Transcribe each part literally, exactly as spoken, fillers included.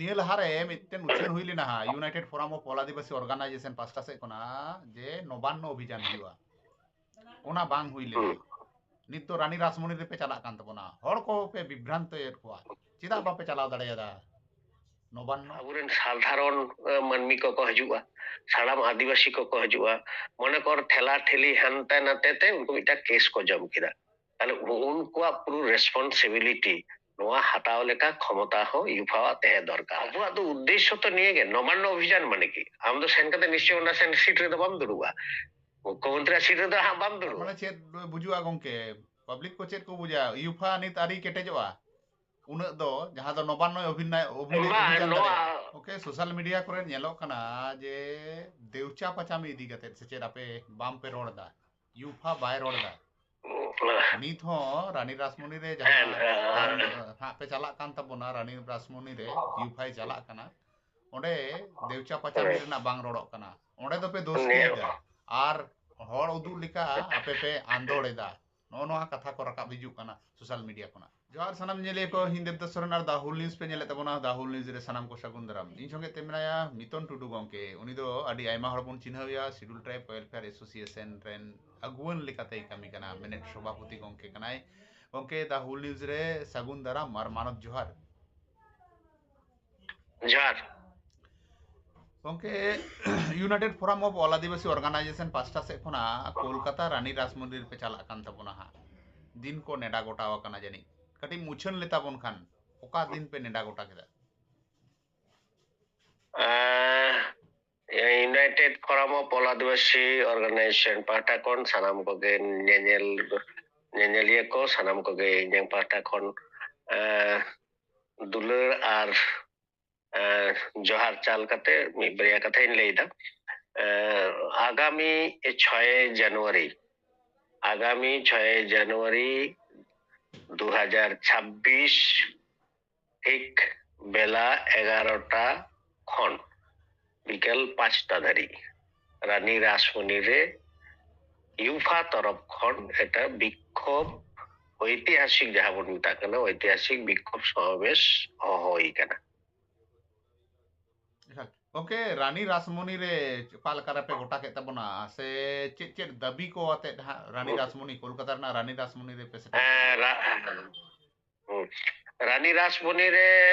ᱱᱤᱭᱟᱹ ᱞᱟᱦᱟᱨᱮ ᱢᱤᱫᱴᱮᱱ ᱩᱪᱷᱟᱹᱱ ᱦᱩᱭ ᱞᱮᱱᱟ ᱦᱟᱸᱜ, United Forum of All Adivasi Organization ᱯᱟᱥᱴᱟ ᱥᱮᱫ ᱠᱷᱚᱱᱟᱜ, ᱡᱮ ᱱᱚᱵᱟᱱᱱᱚ ᱚᱵᱷᱤᱡᱟᱱ ᱦᱩᱭᱩᱜᱼᱟ᱾ ᱚᱱᱟ ᱵᱟᱝ ᱦᱩᱭ ᱞᱮᱱᱟ᱾ ᱱᱤᱛ ᱫᱚ ᱨᱟᱱᱤ ᱨᱟᱥᱢᱚᱱᱤ ᱨᱮᱯᱮ ᱪᱟᱞᱟᱜ ᱠᱟᱱ ᱛᱟᱵᱚᱱᱟ, ᱦᱚᱲ ᱠᱚᱯᱮ ᱵᱤᱵᱷᱨᱟᱱᱛᱚᱭᱮᱫ ᱠᱚᱣᱟ᱾ ᱪᱮᱫᱟᱜ ᱵᱟᱯᱮ ᱪᱟᱞᱟᱣ ᱫᱟᱲᱮᱭᱟᱫᱟ ᱱᱚᱵᱟᱱᱱᱚ? ᱟᱵᱚᱨᱮᱱ ᱥᱟᱫᱷᱟᱨᱚᱱ ᱢᱟᱹᱱᱢᱤ ᱠᱚᱠᱚ ᱦᱤᱡᱩᱜᱼᱟ, ᱥᱟᱱᱟᱢ ᱟᱹᱫᱤᱵᱟᱹᱥᱤ ᱠᱚᱠᱚ ᱦᱤᱡᱩᱜᱼᱟ᱾ ᱢᱚᱱᱮ ᱠᱚᱨ ᱴᱷᱮᱞᱟ ᱴᱷᱮᱞᱤ ᱦᱟᱱᱛᱮ ᱱᱟᱛᱮ ᱛᱮ ᱩᱱᱠᱩ ᱢᱤᱫᱴᱟᱝ ᱠᱮᱥ ᱠᱚ ᱡᱚᱢ ᱠᱮᱫᱟ᱾ ᱛᱟᱦᱞᱮ ᱩᱱᱠᱩᱣᱟᱜ ᱯᱩᱨᱟᱹ ᱨᱮᱥᱯᱚᱱᱥᱤᱵᱤᱞᱤᱴᱤ ᱱᱚᱣᱟ ᱦᱟᱛᱟᱣ ᱞᱮᱠᱟ ᱠᱷᱚᱢᱚᱛᱟ ᱦᱚᱸ ᱭᱩᱯᱷᱟᱣᱟᱜ ᱛᱟᱦᱮᱸ ᱫᱚᱨᱠᱟᱨ᱾ ᱟᱵᱚᱣᱟᱜ ᱫᱚ ᱩᱫᱽᱫᱮᱥᱥᱚ ᱛᱚ ᱱᱤᱭᱟᱹ ᱜᱮ, ᱱᱚᱵᱟᱱᱱᱚ ᱚᱵᱷᱤᱡᱟᱱ ᱢᱟᱱᱮ ᱠᱤ? ᱟᱢ ᱫᱚ ᱥᱮᱱ ᱠᱟᱛᱮ ᱱᱤᱥᱪᱚᱭ ᱚᱱᱟ ᱥᱮᱱ ᱥᱤᱴ ᱨᱮᱫᱚ ᱵᱟᱢ ᱫᱩᱲᱩᱵᱼᱟ, ᱢᱩᱠᱷᱭᱚᱢᱚᱱᱛᱨᱤ ᱥᱤᱴ ᱨᱮᱫᱚ ᱦᱟᱸᱜ ᱵᱟᱢ ᱫᱩᱲᱩᱵᱼᱟ᱾ ᱢᱟᱱᱮ ᱪᱮᱫ ᱵᱩᱡᱩᱜᱼᱟ ᱜᱚᱝᱠᱮ? ᱯᱟᱵᱽᱞᱤᱠ ᱠᱚ ᱪᱮᱫ ᱠᱚ ᱵᱩᱡᱟ? ᱭᱩᱯᱷᱟ ᱱᱤᱛ ᱟᱹᱣᱨᱤ ᱠᱮᱴᱮᱡᱚᱜᱼᱟ ᱩᱱᱟᱹᱜ ᱫᱚ, ᱡᱟᱦᱟᱸ ᱫᱚ ᱱᱚᱵᱟᱱᱱᱚ ᱚᱵᱷᱤᱱᱟᱭ ᱚᱵᱷᱤᱱᱟᱭ ᱵᱟᱝ, ᱚᱵᱷᱤᱡᱟᱱ ᱱᱚᱣᱟ ᱫᱟᱲᱮᱭᱟᱜᱼᱟ᱾ ᱳᱠᱮ, ᱥᱳᱥᱟᱞ ᱢᱤᱰᱤᱭᱟ ᱠᱚᱨᱮ ᱧᱮᱞᱚᱜ ᱠᱟᱱᱟ ᱡᱮ ᱫᱮᱣᱪᱟ ᱯᱟᱪᱟᱢᱤ ᱤᱫᱤ ᱠᱟᱛᱮ ᱥᱮ ᱪᱮᱫ ᱟᱯᱮ ᱵᱟᱝ ᱯᱮ ᱨᱚᱲ ᱮᱫᱟ? ᱭᱩᱯᱷᱟ ᱵᱟᱭ ᱨᱚᱲ ᱮᱫᱟ᱾ ᱱᱤᱛ ᱦᱚᱸ ᱨᱟᱱᱤ ᱨᱟᱥᱢᱚᱱᱤ ᱨᱮ ᱡᱟᱦᱟᱸ ᱦᱮᱸ, ᱦᱮᱸ᱾ ᱦᱟᱸᱜ ᱯᱮ ᱪᱟᱞᱟᱜ ᱠᱟᱱ ᱛᱟᱵᱚᱱᱟ, ᱨᱟᱱᱤ ᱨᱟᱥᱢᱚᱱᱤ ᱨᱮ ᱭᱩᱯᱷᱟᱭ ᱪᱟᱞᱟᱜ ᱠᱟᱱᱟ, ᱚᱸᱰᱮ ᱫᱮᱣᱪᱟ ᱯᱟᱪᱟᱢᱤ ᱦᱮᱸ᱾ ᱨᱮᱱᱟᱜ ᱵᱟᱝ ᱨᱚᱲᱚᱜ ᱠᱟᱱᱟ᱾ ᱚᱸᱰᱮ ᱫᱚᱯᱮ ᱫᱳᱥ ᱱᱤᱭᱟᱹ ᱛᱤᱭᱳᱜᱟ ᱟᱨ ᱦᱚᱲ ᱩᱫᱩᱜ ᱞᱮᱠᱟ ᱟᱯᱮ ᱯᱮ ᱟᱸᱫᱳᱲ ᱮᱫᱟ᱾ ᱱᱚᱜᱼᱚ ᱱᱚᱣᱟ ᱠᱟᱛᱷᱟ ᱠᱚ ᱨᱟᱠᱟᱵ ᱦᱤᱡᱩᱜ ᱠᱟᱱᱟ ᱥᱳᱥᱟᱞ ᱢᱤᱰᱤᱭᱟ ᱠᱷᱚᱱᱟᱜ᱾ ᱡᱚᱦᱟᱨ ᱥᱟᱱᱟᱢ ᱧᱮᱞᱤᱭᱟᱹ ᱠᱚ, ᱤᱧ ᱫᱮᱵᱫᱟᱥ ᱥᱚᱨᱮᱱ ᱟᱨ ᱫᱟ ᱦᱩᱞ ᱱᱤᱭᱩᱡᱽ ᱯᱮ ᱧᱮᱞᱮᱫ ᱛᱟᱵᱚᱱᱟ᱾ ᱫᱟ ᱦᱩᱞ ᱱᱤᱭᱩᱡᱽ ᱨᱮ ᱥᱟᱱᱟᱢ ᱠᱚ ᱥᱟᱹᱜᱩᱱ ᱫᱟᱨᱟᱢ᱾ ᱤᱧ ᱥᱚᱸᱜᱮ ᱛᱮ ᱢᱮᱱᱟᱭᱟ ᱢᱤᱛᱚᱱ ᱴᱩᱰᱩ ᱜᱚᱢᱠᱮ, ᱩᱱᱤ ᱫᱚ ᱟᱹᱰᱤ ᱟᱭᱢᱟ ᱦᱚᱲ ᱵᱚᱱ ᱪᱤᱱᱦᱟᱹᱣᱮᱭᱟ ᱥᱤᱰᱩᱞ ᱴᱨᱟᱭᱤᱵᱽ ᱣᱮᱞᱯᱷᱮᱭᱟᱨ ᱮᱥᱳᱥᱤᱭᱮᱥᱚᱱ ᱨᱮᱱ ᱟᱹᱜᱩᱣᱟᱹᱱ ᱞᱮᱠᱟᱛᱮᱭ ᱠᱟᱹᱢᱤ ᱠᱟᱱᱟ, ᱢᱮᱱᱮᱫ ᱥᱚᱵᱷᱟᱯᱚᱛᱤ ᱜᱚᱢᱠᱮ ᱠᱟᱱᱟᱭ᱾ ᱜᱚᱢᱠᱮ, ᱫᱟ ᱦᱩᱞ ᱱᱤᱭᱩᱡᱽ ᱨᱮ ᱥᱟᱹᱜᱩᱱ ᱫᱟᱨᱟᱢ ᱟᱨ ᱢᱟᱱᱚᱛ ᱡᱚᱦᱟᱨ᱾ ᱡᱚᱦᱟᱨ᱾ ᱜᱚᱢᱠᱮ, United Forum of All Adivasi Organization ᱯᱟᱥᱴᱟ ᱥᱮᱫ ᱠᱷᱚᱱᱟᱜ ᱠᱳᱞᱠᱟᱛᱟ ᱨᱟᱱᱤ ᱨᱟᱥᱢᱚᱱᱤ ᱨᱮᱯᱮ ᱪᱟᱞᱟᱜ ᱠᱟᱱ ᱛᱟᱵᱚᱱᱟ ᱦᱟᱸᱜ, ᱫᱤᱱ ᱠᱚ ᱱᱮᱰᱟ ᱜᱚᱴᱟᱣ ᱟᱠᱟᱱᱟ ᱡᱟᱹᱱᱤᱡ, ᱠᱟᱹᱴᱤᱡ ᱢᱩᱪᱷᱟᱹᱱ ᱞᱮᱛᱟ ᱵᱚᱱ ᱠᱷᱟᱱ ᱚᱠᱟ ᱫᱤᱱ ᱯᱮ ᱱᱮᱰᱟ ᱜᱚᱴᱟ ᱠᱮᱫᱟ? ᱟᱸ, United Forum of All Adivasi Organization ᱯᱟᱦᱴᱟ ᱠᱷᱚᱱ ᱥᱟᱱᱟᱢ ᱠᱚᱜᱮ ᱧᱮᱧᱮᱞ, ᱧᱮᱧᱮᱞᱤᱭᱟᱹ ᱠᱚ ᱥᱟᱱᱟᱢ ᱠᱚᱜᱮ ᱤᱧᱟᱹᱝ ᱯᱟᱦᱴᱟ ᱠᱷᱚᱱ, ᱟᱸ, ᱫᱩᱞᱟᱹᱲ ᱟᱨ, ᱟᱸ, ᱡᱚᱦᱟᱨ ᱪᱟᱞ ᱠᱟᱛᱮ ᱢᱤᱫ ᱵᱟᱨᱭᱟ ᱠᱟᱛᱷᱟᱧ ᱞᱟᱹᱭᱫᱟ᱾ ᱟᱸ, ᱟᱜᱟᱢᱤ ᱪᱷᱚᱭ ᱡᱟᱱᱩᱣᱟᱨᱤ, ᱟᱜᱟᱢᱤ ᱪᱷᱚᱭ ᱡᱟᱱᱩᱣᱟᱨᱤ ᱫᱩ ᱦᱟᱡᱟᱨ ᱪᱷᱟᱵᱵᱤᱥ, ᱴᱷᱤᱠ ᱵᱮᱞᱟ ᱮᱜᱟᱨᱚᱴᱟ ᱠᱷᱚᱱ ᱵᱤᱠᱮᱞ ᱯᱟᱸᱪᱴᱟ ᱫᱷᱟᱹᱨᱤᱡ ᱨᱟᱱᱤ ᱨᱟᱥᱢᱚᱱᱤ ᱨᱮ ᱭᱩᱯᱷᱟ ᱛᱚᱨᱚᱯ ᱠᱷᱚᱱ ᱮᱴᱟᱜ ᱵᱤᱠᱠᱷᱳᱵ, ᱳᱭᱛᱤᱦᱟᱥᱤᱠ ᱡᱟᱦᱟᱸ ᱵᱚᱱ ᱢᱮᱛᱟᱜ ᱠᱟᱱᱟ, ᱳᱭᱛᱤᱦᱟᱥᱤᱠ ᱵᱤᱠᱠᱷᱳᱵ ᱥᱚᱢᱟᱵᱮᱥ ᱦᱚᱦᱚ ᱦᱩᱭ ᱠᱟᱱᱟ᱾ ᱜᱚᱢᱠᱮ, ᱨᱟᱱᱤ ᱨᱟᱥᱢᱚᱱᱤ ᱨᱮ ᱚᱠᱟ ᱞᱮᱠᱟ ᱨᱮᱯᱮ ᱜᱚᱴᱟ ᱠᱮᱫ ᱛᱟᱵᱚᱱᱟ, ᱥᱮ ᱪᱮᱫ ᱪᱮᱫ ᱫᱟᱹᱵᱤ ᱠᱚ ᱟᱛᱮᱫ ᱦᱟᱸᱜ ᱨᱟᱱᱤ ᱨᱟᱥᱢᱚᱱᱤ, ᱠᱳᱞᱠᱟᱛᱟ ᱨᱮᱱᱟᱜ ᱨᱟᱱᱤ ᱨᱟᱥᱢᱚᱱᱤ ᱨᱮᱯᱮ ᱥᱮᱴᱮᱨ? ᱦᱮᱸ, ᱨᱟ-, ᱦᱩᱸ᱾ ᱨᱟᱱᱤ ᱨᱟᱥᱢᱚᱱᱤ ᱨᱮ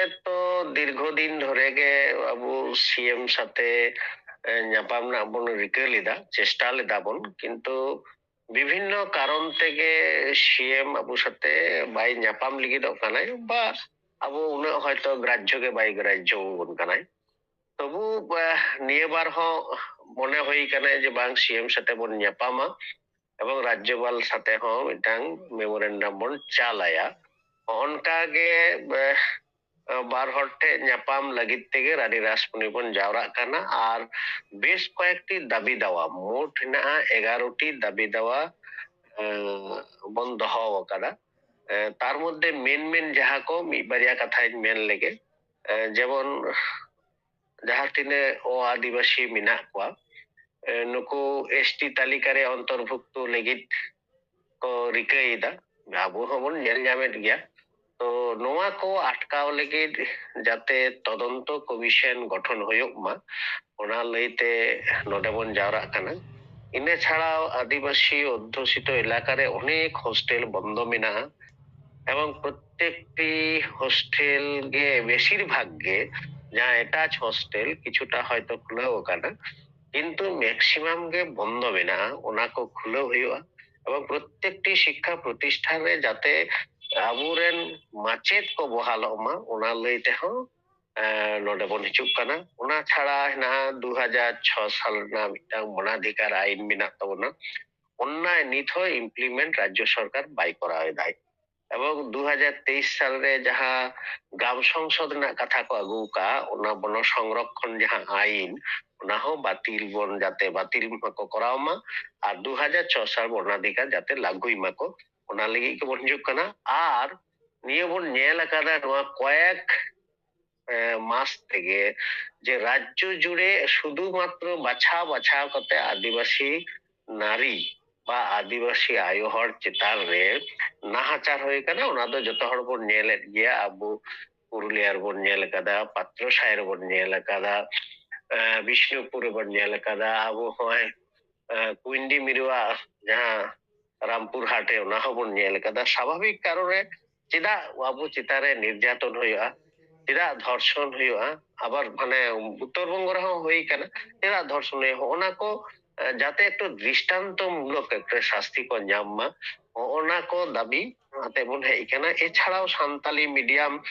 ᱛᱚ ᱫᱤᱨᱜᱷᱚ ᱫᱤᱱ ᱫᱷᱚᱨᱮ ᱜᱮ ᱟᱵᱚ ᱥᱤ ᱮᱢ ᱥᱟᱛᱮ, ᱮ, ᱧᱟᱯᱟᱢ ᱨᱮᱱᱟᱜ ᱵᱚᱱ ᱨᱤᱠᱟᱹ ᱞᱮᱫᱟ, ᱪᱮᱥᱴᱟ ᱞᱮᱫᱟ ᱵᱚᱱ, ᱠᱤᱱᱛᱩ ᱵᱤᱵᱷᱤᱱᱱᱚ ᱠᱟᱨᱚᱱ ᱛᱮᱜᱮ ᱥᱤ ᱮᱢ ᱟᱵᱚ ᱥᱟᱛᱮ ᱵᱟᱭ ᱧᱟᱯᱟᱢ ᱞᱟᱹᱜᱤᱫᱚᱜ ᱠᱟᱱᱟᱭ, ᱵᱟ ᱟᱵᱚ ᱩᱱᱟᱹᱜ ᱦᱚᱭᱛᱚ ᱜᱨᱟᱡᱽᱡᱚ ᱜᱮ ᱵᱟᱭ ᱜᱨᱟᱡᱽᱡᱚ ᱵᱚᱱ ᱠᱟᱱᱟᱭ᱾ ᱛᱚᱵᱩ, ᱮ, ᱱᱤᱭᱟᱹ ᱵᱟᱨ ᱦᱚᱸ ᱢᱚᱱᱮ ᱦᱩᱭ ᱠᱟᱱᱟ ᱡᱮ ᱵᱟᱝ, ᱥᱤ ᱮᱢ ᱥᱟᱛᱮ ᱵᱚᱱ ᱧᱟᱯᱟᱢᱟ ᱮᱵᱚᱝ ᱨᱟᱡᱽᱡᱚᱯᱟᱞ ᱥᱟᱛᱮ ᱦᱚᱸ ᱢᱤᱫᱴᱟᱝ ᱢᱮᱢᱳᱨᱮᱱᱰᱟᱢ ᱵᱚᱱ ᱪᱟᱞ ᱟᱭᱟ᱾ ᱚᱱᱠᱟ ᱜᱮ, ᱮ, ᱵᱟᱨ ᱦᱚᱲ ᱴᱷᱮᱱ ᱧᱟᱯᱟᱢ ᱞᱟᱹᱜᱤᱫ ᱛᱮᱜᱮ ᱨᱟᱱᱤ ᱨᱟᱥᱢᱚᱱᱤ ᱵᱚᱱ ᱡᱟᱣᱨᱟᱜ ᱠᱟᱱᱟ᱾ ᱟᱨ ᱵᱮᱥ ᱠᱚᱭᱮᱠᱴᱤ ᱫᱟᱹᱵᱤ ᱫᱟᱣᱟ, ᱢᱳᱴ ᱦᱮᱱᱟᱜᱼᱟ ᱮᱜᱟᱨᱚ ᱴᱤ ᱫᱟᱹᱵᱤ ᱫᱟᱣᱟ, ᱮ, ᱵᱚᱱ ᱫᱚᱦᱚ ᱟᱠᱟᱫᱟ᱾ ᱮ, ᱛᱟᱨ ᱢᱚᱫᱽᱫᱷᱮ ᱢᱮᱱ ᱢᱮᱱ ᱡᱟᱦᱟᱸ ᱠᱚ ᱢᱤᱫ ᱵᱟᱨᱭᱟ ᱠᱟᱛᱷᱟᱧ ᱢᱮᱱ ᱞᱮᱜᱮ᱾ ᱮ, ᱡᱮᱢᱚᱱ ᱡᱟᱦᱟᱸ ᱛᱤᱱᱟᱹᱜ ᱚ ᱟᱹᱫᱤᱵᱟᱹᱥᱤ ᱢᱮᱱᱟᱜ ᱠᱚᱣᱟ, ᱮ, ᱱᱩᱠᱩ ᱮᱥ ᱴᱤ ᱛᱟᱹᱞᱤᱠᱟ ᱨᱮ ᱚᱱᱛᱚᱨᱵᱷᱩᱠᱛᱚ ᱞᱟᱹᱜᱤᱫ ᱠᱚ ᱨᱤᱠᱟᱹᱭᱮᱫᱟ᱾ ᱟᱵᱚ ᱦᱚᱸᱵᱚᱱ ᱧᱮᱞ ᱧᱟᱢᱮᱫ ᱜᱮᱭᱟ᱾ ᱛᱚ ᱱᱚᱣᱟ ᱠᱚ ᱟᱴᱠᱟᱣ ᱞᱟᱹᱜᱤᱫ ᱡᱟᱛᱮ ᱛᱚᱫᱚᱱᱛᱚ ᱠᱚᱢᱤᱥᱚᱱ ᱜᱚᱴᱷᱚᱱ ᱦᱩᱭᱩᱜ ᱢᱟ, ᱚᱱᱟ ᱞᱟᱹᱭᱛᱮ ᱱᱚᱰᱮ ᱵᱚᱱ ᱡᱟᱣᱨᱟᱜ ᱠᱟᱱᱟ᱾ ᱤᱱᱟᱹ ᱪᱷᱟᱲᱟ ᱟᱹᱫᱤᱵᱟᱹᱥᱤ ᱚᱫᱽᱫᱷᱩᱥᱤᱛᱚ ᱮᱞᱟᱠᱟ ᱨᱮ ᱚᱱᱮᱠ ᱦᱳᱥᱴᱮᱞ ᱵᱚᱱᱫᱚ ᱢᱮᱱᱟᱜᱼᱟ, ᱮᱵᱚᱝ ᱯᱨᱚᱛᱮᱠᱴᱤ ᱦᱳᱥᱴᱮᱞ ᱜᱮ, ᱵᱮᱥᱤᱨ ᱵᱷᱟᱜᱽ ᱜᱮ ᱡᱟᱦᱟᱸ ᱮᱴᱟᱪ ᱦᱳᱥᱴᱮᱞ, ᱠᱤᱪᱷᱩᱴᱟ ᱦᱚᱭᱛᱚ ᱠᱷᱩᱞᱟᱹᱣ ᱟᱠᱟᱱᱟ, ᱠᱤᱱᱛᱩ ᱢᱮᱠᱥᱤᱢᱟᱢ ᱜᱮ ᱵᱚᱱᱫᱚ ᱢᱮᱱᱟᱜᱼᱟ᱾ ᱚᱱᱟ ᱠᱚ ᱠᱷᱩᱞᱟᱹᱣ ᱦᱩᱭᱩᱜᱼᱟ ᱮᱵᱚᱝ ᱯᱨᱚᱛᱮᱠᱴᱤ ᱥᱤᱠᱠᱷᱟ ᱯᱨᱚᱛᱤᱥᱴᱷᱟᱱ ᱨᱮ ᱡᱟᱛᱮ ᱟᱵᱚᱨᱮᱱ ᱢᱟᱪᱮᱫ ᱠᱚ ᱵᱚᱦᱟᱞᱚᱜ ᱢᱟ, ᱚᱱᱟ ᱞᱟᱹᱭ ᱛᱮᱦᱚᱸ, ᱮ, ᱱᱚᱰᱮ ᱵᱚᱱ ᱦᱤᱡᱩᱜ ᱠᱟᱱᱟ᱾ ᱚᱱᱟ ᱪᱷᱟᱲᱟ ᱦᱮᱱᱟᱜᱼᱟ ᱫᱩ ᱦᱟᱡᱟᱨ ᱪᱷᱚ ᱥᱟᱞ ᱨᱮᱱᱟᱜ ᱢᱤᱫᱴᱟᱝ ᱢᱚᱱᱟᱫᱷᱤᱠᱟᱨ ᱟᱭᱤᱱ ᱢᱮᱱᱟᱜ ᱛᱟᱵᱚᱱᱟ, ᱚᱱᱟ ᱱᱤᱛ ᱦᱚᱸ implement ᱨᱟᱡᱽᱡᱚ ᱥᱚᱨᱠᱟᱨ ᱵᱟᱭ ᱠᱚᱨᱟᱣ ᱮᱫᱟᱭ᱾ ᱮᱵᱚᱝ ᱫᱩ ᱦᱟᱡᱟᱨ ᱛᱮᱭᱤᱥ ᱥᱟᱞ ᱨᱮ ᱡᱟᱦᱟᱸ ᱜᱨᱟᱢ ᱥᱚᱝᱥᱚᱫ ᱨᱮᱱᱟᱜ ᱠᱟᱛᱷᱟ ᱠᱚ ᱟᱹᱜᱩ ᱟᱠᱟᱫ, ᱚᱱᱟ ᱵᱚᱱᱚ ᱥᱚᱝᱨᱚᱠᱷᱚᱱ ᱡᱟᱦᱟᱸ ᱟᱭᱤᱱ, ᱚᱱᱟ ᱦᱚᱸ ᱵᱟᱹᱛᱤᱞ ᱵᱚᱱ, ᱡᱟᱛᱮ ᱵᱟᱹᱛᱤᱞ ᱢᱟᱠᱚ ᱠᱚᱨᱟᱣ ᱢᱟ, ᱟᱨ ᱫᱩ ᱦᱟᱡᱟᱨ ᱪᱷᱚ ᱥᱟᱞ ᱢᱚᱱᱟᱫᱷᱤᱠᱟᱨ ᱡᱟᱛᱮ ᱞᱟᱹᱜᱩᱭ ᱢᱟᱠᱚ, ᱚᱱᱟ ᱞᱟᱹᱜᱤᱫ ᱜᱮᱵᱚᱱ ᱦᱤᱡᱩᱜ ᱠᱟᱱᱟ᱾ ᱟᱨ ᱱᱤᱭᱟᱹ ᱵᱚᱱ ᱧᱮᱞ ᱟᱠᱟᱫᱟ ᱱᱚᱣᱟ ᱠᱚᱭᱮᱠ, ᱮ, ᱢᱟᱥ ᱛᱮᱜᱮ ᱡᱮ ᱨᱟᱡᱽᱡᱚ ᱡᱩᱲᱮ ᱥᱩᱫᱷᱩ ᱢᱟᱛᱨᱚ ᱵᱟᱪᱷᱟᱣ ᱵᱟᱪᱷᱟᱣ ᱠᱟᱛᱮ ᱟᱹᱫᱤᱵᱟᱹᱥᱤ ᱱᱟᱨᱤ ᱵᱟ ᱟᱹᱫᱤᱵᱟᱹᱥᱤ ᱟᱭᱳ ᱦᱚᱲ ᱪᱮᱛᱟᱱ ᱨᱮ ᱱᱟᱦᱟᱪᱟᱨ ᱦᱩᱭ ᱟᱠᱟᱱᱟ᱾ ᱚᱱᱟ ᱫᱚ ᱡᱚᱛᱚ ᱦᱚᱲ ᱵᱚᱱ ᱧᱮᱞᱮᱫ ᱜᱮᱭᱟ᱾ ᱟᱵᱚ ᱯᱩᱨᱩᱞᱤᱭᱟ ᱨᱮᱵᱚᱱ ᱧᱮᱞ ᱟᱠᱟᱫᱟ, ᱯᱟᱛᱨᱚᱥᱟᱭ ᱨᱮᱵᱚᱱ ᱧᱮᱞ ᱟᱠᱟᱫᱟ, ᱵᱤᱥᱱᱩᱯᱩᱨ ᱨᱮᱵᱚᱱ ᱧᱮᱞ ᱟᱠᱟᱫᱟ, ᱟᱵᱚ ᱦᱚᱸᱜᱼᱚᱭ ᱠᱩᱭᱱᱰᱤ ᱢᱤᱨᱩᱣᱟᱜ ᱡᱟᱦᱟᱸ ᱨᱟᱢᱯᱩᱨ ᱦᱟᱴ ᱨᱮ, ᱚᱱᱟ ᱦᱚᱸᱵᱚᱱ ᱧᱮᱞ ᱟᱠᱟᱫᱟ᱾ ᱥᱟᱵᱷᱟᱵᱤᱠ ᱠᱟᱨᱚᱱ ᱨᱮ ᱪᱮᱫᱟᱜ ᱟᱵᱚ ᱪᱮᱛᱟᱱ ᱨᱮ ᱱᱤᱨᱡᱟᱛᱚᱱ ᱦᱩᱭᱩᱜᱼᱟ, ᱪᱮᱫᱟᱜ ᱫᱷᱚᱨᱥᱚᱱ ᱦᱩᱭᱩᱜᱼᱟ, ᱟᱵᱟᱨ ᱢᱟᱱᱮ ᱩᱛᱛᱚᱨ ᱵᱚᱝᱜᱚ ᱨᱮᱦᱚᱸ ᱦᱩᱭ ᱠᱟᱱᱟ, ᱪᱮᱫᱟᱜ ᱫᱷᱚᱨᱥᱚᱱ ᱦᱩᱭᱩᱜᱼᱟ, ᱦᱚᱸᱜᱼᱚ ᱱᱟ ᱠᱚ ᱡᱟᱛᱮ ᱮᱠᱴᱩ ᱫᱨᱤᱥᱴᱟᱱᱛᱚ ᱢᱩᱞᱚᱠ ᱮᱠᱴᱩ ᱥᱟᱥᱛᱤ ᱠᱚ ᱧᱟᱢ ᱢᱟ, ᱦᱚᱸᱜᱼᱚ ᱱᱟ ᱠᱚ ᱫᱟᱹᱵᱤ ᱟᱛᱮ ᱵᱚᱱ ᱦᱮᱡ ᱟᱠᱟᱱᱟ᱾ ᱮᱪᱷᱟᱲᱟᱣ ᱥᱟᱱᱛᱟᱞᱤ ᱢᱤᱰᱤᱭᱟᱢ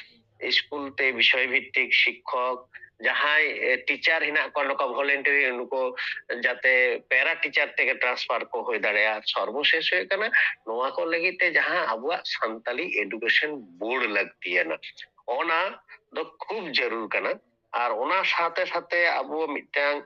ᱥᱠᱩᱞ ᱛᱮ ᱵᱤᱥᱚᱭ ᱵᱷᱤᱛᱛᱤᱠ ᱥᱤᱠᱠᱷᱚᱠ ᱡᱟᱦᱟᱸᱭ ᱴᱤᱪᱟᱨ ᱦᱮᱱᱟᱜ ᱠᱚᱣᱟ, ᱱᱚᱝᱠᱟ ᱵᱷᱚᱞᱮᱱᱴᱤᱭᱟᱨᱤ, ᱱᱩᱠᱩ ᱡᱟᱛᱮ ᱯᱮᱨᱟ ᱴᱤᱪᱟᱨ ᱛᱮᱜᱮ ᱴᱨᱟᱱᱥᱯᱷᱟᱨ ᱠᱚ ᱦᱩᱭ ᱫᱟᱲᱮᱭᱟᱜᱼᱟ᱾ ᱥᱚᱨᱵᱚᱥᱮᱥ ᱦᱩᱭᱩᱜ ᱠᱟᱱᱟ, ᱱᱚᱣᱟ ᱠᱚ ᱞᱟᱹᱜᱤᱫ ᱛᱮ ᱡᱟᱦᱟᱸ ᱟᱵᱚᱣᱟᱜ ᱥᱟᱱᱛᱟᱞᱤ ᱮᱰᱩᱠᱮᱥᱚᱱ ᱵᱳᱨᱰ ᱞᱟᱹᱠᱛᱤᱭᱟᱱᱟ, ᱚᱱᱟ ᱫᱚ ᱠᱷᱩᱵ ᱡᱟᱹᱨᱩᱲ ᱠᱟᱱᱟ᱾ ᱟᱨ ᱚᱱᱟ ᱥᱟᱶᱛᱮ ᱥᱟᱶᱛᱮ ᱟᱵᱚ ᱢᱤᱫᱴᱟᱝ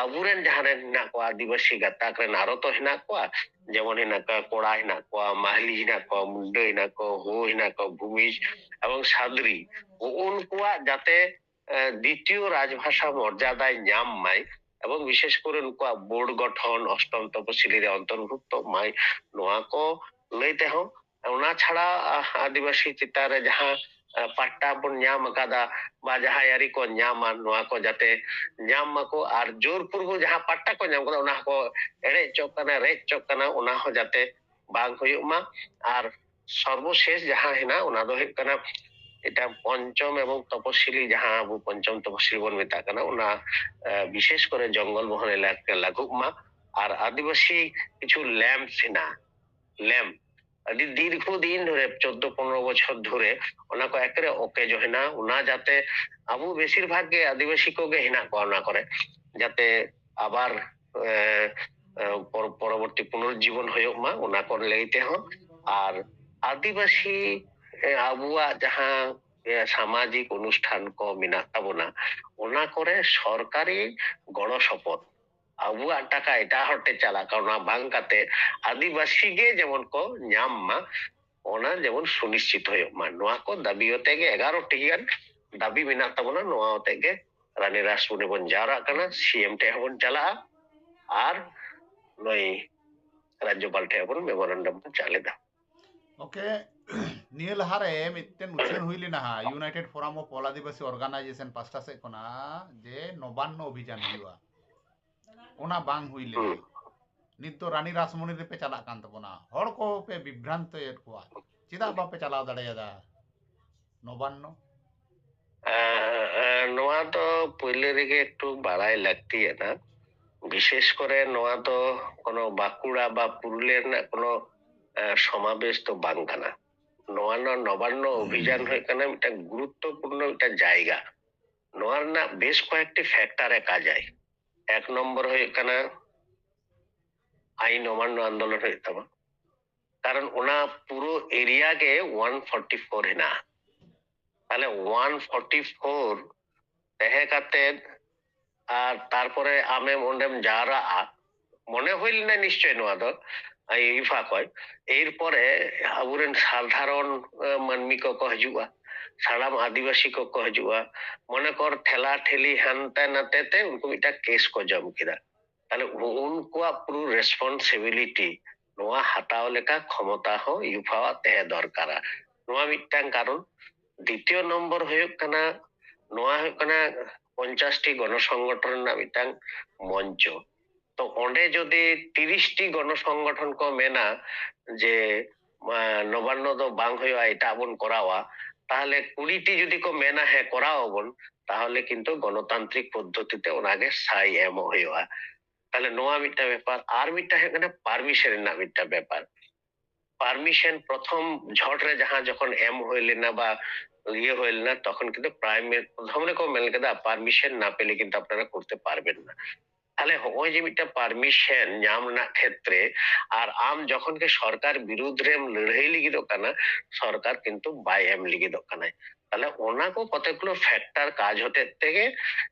ᱟᱵᱚᱨᱮᱱ ᱡᱟᱦᱟᱸ ᱨᱮᱱ ᱦᱮᱱᱟᱜ ᱠᱚᱣᱟ, ᱟᱹᱫᱤᱵᱟᱹᱥᱤ ᱜᱟᱛᱟᱠ ᱨᱮᱱ ᱟᱨᱚ ᱛᱚ ᱦᱮᱱᱟᱜ ᱠᱚᱣᱟ, ᱡᱮᱢᱚᱱ ᱦᱮᱱᱟᱜ ᱠᱚᱣᱟ ᱠᱚᱲᱟ, ᱦᱮᱱᱟᱜ ᱠᱚᱣᱟ ᱢᱟᱦᱞᱤ, ᱦᱮᱱᱟᱜ ᱠᱚᱣᱟ ᱢᱩᱱᱰᱟᱹ, ᱦᱮᱱᱟᱜ ᱠᱚᱣᱟ ᱦᱳ, ᱦᱮᱱᱟᱜ ᱠᱚᱣᱟ ᱵᱷᱩᱢᱤᱡᱽ ᱮᱵᱚᱝ ᱥᱟᱫᱽᱨᱤ, ᱩᱱᱠᱩᱣᱟᱜ ᱡᱟᱛᱮ ᱫᱤᱛᱤᱭᱚ ᱨᱟᱡᱽᱵᱷᱟᱥᱟ ᱢᱚᱨᱡᱟᱫᱟᱭ ᱧᱟᱢ ᱢᱟᱭ ᱮᱵᱚᱝ ᱵᱤᱥᱮᱥ ᱠᱚᱨᱮ ᱱᱩᱠᱩᱣᱟᱜ ᱵᱳᱨᱰ ᱜᱚᱴᱷᱚᱱ ᱚᱥᱴᱚᱢ ᱛᱚᱯᱚᱥᱤᱞᱤ ᱨᱮ ᱚᱱᱛᱚᱨᱵᱷᱩᱠᱛᱚ ᱢᱟᱭ, ᱱᱚᱣᱟ ᱠᱚ ᱞᱟᱹᱭ ᱛᱮᱦᱚᱸ᱾ ᱚᱱᱟ ᱪᱷᱟᱲᱟ ᱟᱹᱫᱤᱵᱟᱹᱥᱤ ᱪᱮᱛᱟᱱ ᱨᱮ ᱡᱟᱦᱟᱸ ᱯᱟᱴᱴᱟ ᱵᱚᱱ ᱧᱟᱢ ᱟᱠᱟᱫᱟ ᱵᱟ ᱡᱟᱦᱟᱸ ᱟᱹᱨᱤ ᱠᱚ ᱧᱟᱢᱟ, ᱱᱚᱣᱟ ᱠᱚ ᱡᱟᱛᱮ ᱧᱟᱢ ᱢᱟᱠᱚ᱾ ᱟᱨ ᱡᱳᱨᱯᱩᱨᱵᱚᱠ ᱡᱟᱦᱟᱸ ᱯᱟᱴᱴᱟ ᱠᱚ ᱧᱟᱢ ᱠᱟᱫᱟ, ᱚᱱᱟ ᱦᱚᱸᱠᱚ ᱮᱲᱮ ᱦᱚᱪᱚᱜ ᱠᱟᱱᱟ, ᱨᱮᱡ ᱦᱚᱪᱚᱜ ᱠᱟᱱᱟ, ᱚᱱᱟ ᱦᱚᱸ ᱡᱟᱛᱮ ᱵᱟᱝ ᱦᱩᱭᱩᱜ ᱢᱟ᱾ ᱟᱨ ᱥᱚᱨᱵᱚᱥᱮᱥ ᱡᱟᱦᱟᱸ ᱦᱮᱱᱟᱜ, ᱚᱱᱟ ᱫᱚ ᱦᱩᱭᱩᱜ ᱠᱟᱱᱟ ᱮᱴᱟᱜ ᱯᱚᱧᱪᱚᱢ ᱮᱵᱚᱝ ᱛᱚᱯᱚᱥᱤᱞᱤ, ᱡᱟᱦᱟᱸ ᱟᱵᱚ ᱯᱚᱧᱪᱚᱢ ᱛᱚᱯᱚᱥᱤᱞᱤ ᱵᱚᱱ ᱢᱮᱛᱟᱜ ᱠᱟᱱᱟ, ᱚᱱᱟ ᱵᱤᱥᱮᱥ ᱠᱚᱨᱮ ᱡᱚᱝᱜᱚᱞ ᱢᱚᱦᱚᱞ ᱮᱞᱟᱠᱟ ᱞᱟᱹᱜᱩᱜ ᱢᱟ᱾ ᱟᱨ ᱟᱹᱫᱤᱵᱟᱹᱥᱤ ᱠᱤᱪᱷᱩ ᱞᱮᱢᱯᱥ ᱦᱮᱱᱟᱜᱼᱟ, ᱞᱮᱢᱯ ᱟᱹᱰᱤ ᱫᱤᱨᱜᱷᱚ ᱫᱤᱱ ᱫᱷᱚᱨᱮ, ᱪᱳᱫᱽᱫᱳ ᱯᱚᱱᱨᱚ ᱵᱚᱪᱷᱚᱨ ᱫᱷᱚᱨᱮ ᱚᱱᱟ ᱠᱚ ᱮᱠᱨᱮ ᱚᱠᱮᱡᱚ ᱦᱮᱱᱟᱜᱼᱟ᱾ ᱚᱱᱟ ᱡᱟᱛᱮ ᱟᱵᱚ ᱵᱮᱥᱤᱨ ᱵᱷᱟᱜᱽ ᱜᱮ ᱟᱹᱫᱤᱵᱟᱹᱥᱤ ᱠᱚᱜᱮ ᱦᱮᱱᱟᱜ ᱠᱚᱣᱟ ᱚᱱᱟ ᱠᱚᱨᱮ, ᱡᱟᱛᱮ ᱟᱵᱟᱨ ᱯᱚᱨᱚᱵᱚᱨᱛᱤ ᱯᱩᱱᱚᱨᱡᱤᱵᱚᱱ ᱦᱩᱭᱩᱜ ᱢᱟ, ᱚᱱᱟ ᱠᱚ ᱞᱟᱹᱭ ᱛᱮᱦᱚᱸ᱾ ᱟᱨ ᱟᱹᱫᱤᱵᱟᱹᱥᱤ ᱟᱵᱚᱣᱟᱜ ᱡᱟᱦᱟᱸ ᱥᱟᱢᱟᱡᱤᱠ ᱚᱱᱩᱥᱴᱷᱟᱱ ᱠᱚ ᱢᱮᱱᱟᱜ ᱛᱟᱵᱚᱱᱟ, ᱚᱱᱟ ᱠᱚᱨᱮ ᱥᱚᱨᱠᱟᱨᱤ ᱜᱚᱲᱚ ᱥᱚᱯᱚᱦᱚᱫ, ᱟᱵᱚᱣᱟᱜ ᱴᱟᱠᱟ ᱮᱴᱟᱜ ᱦᱚᱲ ᱴᱷᱮᱱ ᱪᱟᱞᱟᱜ ᱠᱟᱱᱟ, ᱚᱱᱟ ᱵᱟᱝ ᱠᱟᱛᱮ ᱟᱹᱫᱤᱵᱟᱹᱥᱤ ᱜᱮ ᱡᱮᱢᱚᱱ ᱠᱚ ᱧᱟᱢ ᱢᱟ, ᱚᱱᱟ ᱡᱮᱢᱚᱱ ᱥᱩᱱᱤᱥᱪᱤᱛ ᱦᱩᱭᱩᱜ ᱢᱟ᱾ ᱱᱚᱣᱟ ᱠᱚ ᱫᱟᱹᱵᱤ ᱟᱛᱮ ᱜᱮ ᱮᱜᱟᱨᱚ ᱴᱤ ᱜᱟᱱ ᱫᱟᱹᱵᱤ ᱢᱮᱱᱟᱜ ᱛᱟᱵᱚᱱᱟ᱾ ᱱᱚᱣᱟ ᱟᱛᱮ ᱜᱮ ᱨᱟᱱᱤ ᱨᱟᱥᱵᱚᱱᱤ ᱵᱚᱱ ᱡᱟᱣᱨᱟᱜ ᱠᱟᱱᱟ, ᱥᱤ ᱮᱢ ᱴᱷᱮᱱ ᱦᱚᱸᱵᱚᱱ ᱪᱟᱞᱟᱜᱼᱟ ᱟᱨ ᱱᱩᱭ ᱨᱟᱡᱽᱡᱚᱯᱟᱞ ᱴᱷᱮᱱ ᱦᱚᱸᱵᱚᱱ ᱢᱮᱢᱳᱨᱮᱱᱰᱟᱢ ᱵᱚᱱ ᱪᱟᱞ ᱮᱫᱟ᱾ ᱳᱠᱮ, ᱱᱤᱭᱟᱹ ᱞᱟᱦᱟᱨᱮ ᱢᱤᱫᱴᱮᱱ ᱩᱪᱷᱟᱹᱱ ᱦᱩᱭ ᱞᱮᱱᱟ ᱦᱟᱸᱜ, United Forum of All Adivasi Organization ᱯᱟᱥᱴᱟ ᱥᱮᱫ ᱠᱷᱚᱱᱟᱜ, ᱡᱮ ᱱᱚᱵᱟᱱᱱᱚ ᱚᱵᱷᱤᱡᱟᱱ ᱦᱩᱭᱩᱜᱼᱟ᱾ ᱚᱱᱟ ᱵᱟᱝ ᱦᱩᱭ ᱞᱮᱱᱟ᱾ ᱱᱤᱛ ᱫᱚ ᱨᱟᱱᱤ ᱨᱟᱥᱢᱚᱱᱤ ᱨᱮᱯᱮ ᱪᱟᱞᱟᱜ ᱠᱟᱱ ᱛᱟᱵᱚᱱᱟ, ᱦᱚᱲ ᱠᱚᱯᱮ ᱵᱤᱵᱷᱨᱟᱱᱛᱚᱭᱮᱫ ᱠᱚᱣᱟ᱾ ᱪᱮᱫᱟᱜ ᱵᱟᱯᱮ ᱪᱟᱞᱟᱣ ᱫᱟᱲᱮᱭᱟᱫᱟ ᱱᱚᱵᱟᱱᱱᱚ? ᱮᱸ, ᱮᱸ, ᱱᱚᱣᱟ ᱫᱚ ᱯᱳᱭᱞᱳ ᱨᱮᱜᱮ ᱮᱠᱴᱩ ᱵᱟᱲᱟᱭ ᱞᱟᱹᱠᱛᱤᱭᱟᱱᱟ᱾ ᱵᱤᱥᱮᱥ ᱠᱚᱨᱮ ᱱᱚᱣᱟ ᱫᱚ ᱠᱳᱱᱳ ᱵᱟᱸᱠᱩᱲᱟ ᱵᱟ ᱯᱩᱨᱩᱞᱤᱭᱟᱹ ᱨᱮᱱᱟᱜ ᱠᱳᱱᱳ, ᱮᱸ, ᱥᱚᱢᱟᱵᱮᱥ ᱫᱚ ᱵᱟᱝ ᱠᱟᱱᱟ᱾ ᱱᱚᱣᱟ ᱱᱚ-, ᱱᱚᱵᱟᱱᱱᱚ ᱚᱵᱷᱤᱡᱟᱱ ᱦᱩᱭᱩᱜ ᱠᱟᱱᱟ ᱢᱤᱫᱴᱟᱝ ᱜᱩᱨᱩᱛᱛᱚᱯᱩᱨᱱᱚ ᱢᱤᱫᱴᱟᱝ ᱡᱟᱭᱜᱟ᱾ ᱱᱚᱣᱟ ᱨᱮᱱᱟᱜ ᱵᱮᱥ ᱠᱚᱭᱮᱠᱴᱤ ᱯᱷᱮᱠᱴᱟᱨ ᱮ ᱠᱟᱡᱟᱭ᱾ ᱮᱠ ᱱᱚᱢᱵᱚᱨ ᱦᱩᱭᱩᱜ ᱠᱟᱱᱟ ᱟᱭᱤᱱ ᱚᱢᱟᱱᱱᱚ ᱟᱱᱫᱳᱞᱚᱱ ᱦᱩᱭᱩᱜ ᱛᱟᱢᱟ, ᱠᱟᱨᱚᱱ ᱚᱱᱟ ᱯᱩᱨᱟᱹ ᱮᱨᱤᱭᱟ ᱜᱮ ᱳᱣᱟᱱ ᱯᱷᱳᱨᱴᱤ ᱯᱷᱳᱨ ᱦᱮᱱᱟᱜᱼᱟ᱾ ᱛᱟᱦᱞᱮ ᱳᱣᱟᱱ ᱯᱷᱳᱨᱴᱤ ᱯᱷᱳᱨ ᱛᱟᱦᱮᱸ ᱠᱟᱛᱮ ᱟᱨ ᱛᱟᱨᱯᱚᱨᱮ ᱟᱢᱮᱢ ᱚᱸᱰᱮᱢ ᱡᱟᱣᱨᱟᱜᱼᱟ, ᱢᱚᱱᱮ ᱦᱩᱭ ᱞᱮᱱᱟ ᱱᱤᱥᱪᱚᱭ ᱱᱚᱣᱟ ᱫᱚ ᱤᱯᱷᱟ ᱠᱷᱚᱱ᱾ ᱮᱨᱯᱚᱨᱮ ᱟᱵᱚᱨᱮᱱ ᱥᱟᱫᱷᱟᱨᱚᱱ, ᱮ, ᱢᱟᱹᱱᱢᱤ ᱠᱚᱠᱚ ᱦᱤᱡᱩᱜᱼᱟ, ᱥᱟᱱᱟᱢ ᱟᱹᱫᱤᱵᱟᱹᱥᱤ ᱠᱚᱠᱚ ᱦᱤᱡᱩᱜᱼᱟ, ᱢᱚᱱᱮ ᱠᱚᱨ ᱴᱷᱮᱞᱟ ᱴᱷᱮᱞᱤ ᱦᱟᱱᱛᱮ ᱱᱟᱛᱮ ᱛᱮ ᱩᱱᱠᱩ ᱢᱤᱫᱴᱟᱝ ᱠᱮᱥ ᱠᱚ ᱡᱚᱢ ᱠᱮᱫᱟ᱾ ᱛᱟᱦᱞᱮ ᱩᱱᱠᱩᱣᱟᱜ ᱯᱩᱨᱟᱹ ᱨᱮᱥᱯᱚᱱᱥᱤᱵᱤᱞᱤᱴᱤ ᱱᱚᱣᱟ ᱦᱟᱛᱟᱣ ᱞᱮᱠᱟ ᱠᱷᱚᱢᱚᱛᱟ ᱦᱚᱸ ᱤᱭᱩᱯᱷᱟᱣᱟᱜ ᱛᱟᱦᱮᱸ ᱫᱚᱨᱠᱟᱨᱟ᱾ ᱱᱚᱣᱟ ᱢᱤᱫᱴᱟᱝ ᱠᱟᱨᱚᱱ᱾ ᱫᱤᱛᱤᱭᱚ ᱱᱚᱢᱵᱚᱨ ᱦᱩᱭᱩᱜ ᱠᱟᱱᱟ, ᱱᱚᱣᱟ ᱦᱩᱭᱩᱜ ᱠᱟᱱᱟ ᱯᱚᱧᱪᱟᱥ ᱴᱤ ᱜᱚᱱᱚ ᱥᱚᱝᱜᱚᱴᱷᱚᱱ ᱨᱮᱱᱟᱜ ᱢᱤᱫᱴᱟᱝ ᱢᱚᱧᱪᱚ᱾ ᱛᱚ ᱚᱸᱰᱮ ᱡᱩᱫᱤ ᱛᱤᱨᱤᱥ ᱴᱤ ᱜᱚᱱᱚ ᱥᱚᱝᱜᱚᱴᱷᱚᱱ ᱠᱚ ᱢᱮᱱᱟ ᱡᱮ, ᱟ, ᱱᱚᱵᱟᱱᱱᱚ ᱫᱚ ᱵᱟᱝ ᱦᱩᱭᱩᱜᱼᱟ, ᱮᱴᱟᱜ ᱵᱚᱱ ᱠᱚᱨᱟᱣᱟ, ᱛᱟᱦᱞᱮ ᱠᱩᱲᱤ ᱴᱤ ᱡᱩᱫᱤ ᱠᱚ ᱢᱮᱱᱟ ᱦᱮᱸ ᱠᱚᱨᱟᱣ ᱟᱵᱚᱱ, ᱛᱟᱦᱞᱮ ᱠᱤᱱᱛᱩ ᱜᱚᱱᱚᱛᱟᱱᱛᱨᱤᱠ ᱯᱚᱫᱽᱫᱷᱚᱛᱤ ᱛᱮ ᱚᱱᱟᱜᱮ ᱥᱟᱭ ᱮᱢᱚᱜ ᱦᱩᱭᱩᱜᱼᱟ᱾ ᱛᱟᱦᱞᱮ ᱱᱚᱣᱟ ᱢᱤᱫᱴᱟᱝ ᱵᱮᱯᱟᱨ᱾ ᱟᱨ ᱢᱤᱫᱴᱟᱝ ᱦᱩᱭᱩᱜ ᱠᱟᱱᱟ ᱯᱟᱨᱢᱤᱥᱚᱱ ᱨᱮᱱᱟᱜ ᱢᱤᱫᱴᱟᱝ ᱵᱮᱯᱟᱨ᱾ ᱯᱟᱨᱢᱤᱥᱚᱱ ᱯᱨᱚᱛᱷᱚᱢ ᱡᱷᱚᱴ ᱨᱮ ᱡᱟᱦᱟᱸ ᱡᱚᱠᱷᱚᱱ ᱮᱢ ᱦᱩᱭ ᱞᱮᱱᱟ ᱵᱟ ᱤᱭᱟᱹ ᱦᱩᱭ ᱞᱮᱱᱟ, ᱛᱚᱠᱷᱚᱱ ᱠᱤᱱᱛᱩ ᱯᱨᱟᱭᱤᱢ ᱢᱤᱱᱤᱥᱴᱟᱨ ᱯᱨᱚᱛᱷᱚᱢ ᱨᱮᱠᱚ ᱢᱮᱱ ᱠᱮᱫᱟ, "ᱯᱟᱨᱢᱤᱥᱚᱱ ᱱᱟ ᱯᱮᱞᱮ ᱠᱤᱱᱛᱩ ᱟᱯᱱᱟᱨᱟ ᱠᱚᱨᱛᱮ ᱯᱟᱨᱵᱮᱱ ᱱᱟ।" ᱛᱟᱦᱞᱮ ᱦᱚᱸᱜᱼᱚᱭ ᱡᱮ ᱢᱤᱫᱴᱟᱝ ᱯᱟᱨᱢᱤᱥᱚᱱ ᱧᱟᱢ ᱨᱮᱱᱟᱜ ᱠᱷᱮᱛᱨᱮ ᱟᱨ ᱟᱢ ᱡᱚᱠᱷᱚᱱ ᱜᱮ ᱥᱚᱨᱠᱟᱨ ᱵᱤᱨᱩᱫᱷ ᱨᱮᱢ ᱞᱟᱹᱲᱦᱟᱹᱭ ᱞᱟᱹᱜᱤᱫᱚᱜ ᱠᱟᱱᱟ, ᱥᱚᱨᱠᱟᱨ ᱠᱤᱱᱛᱩ ᱵᱟᱭ ᱮᱢ ᱞᱟᱹᱜᱤᱫᱚᱜ ᱠᱟᱱᱟᱭ᱾ ᱛᱟᱦᱞᱮ ᱚᱱᱟ ᱠᱚ ᱠᱚᱛᱮᱠ ᱜᱩᱞᱳ ᱯᱷᱮᱠᱴᱟᱨ ᱠᱟᱡᱽ ᱦᱚᱛᱮᱡ ᱛᱮᱜᱮ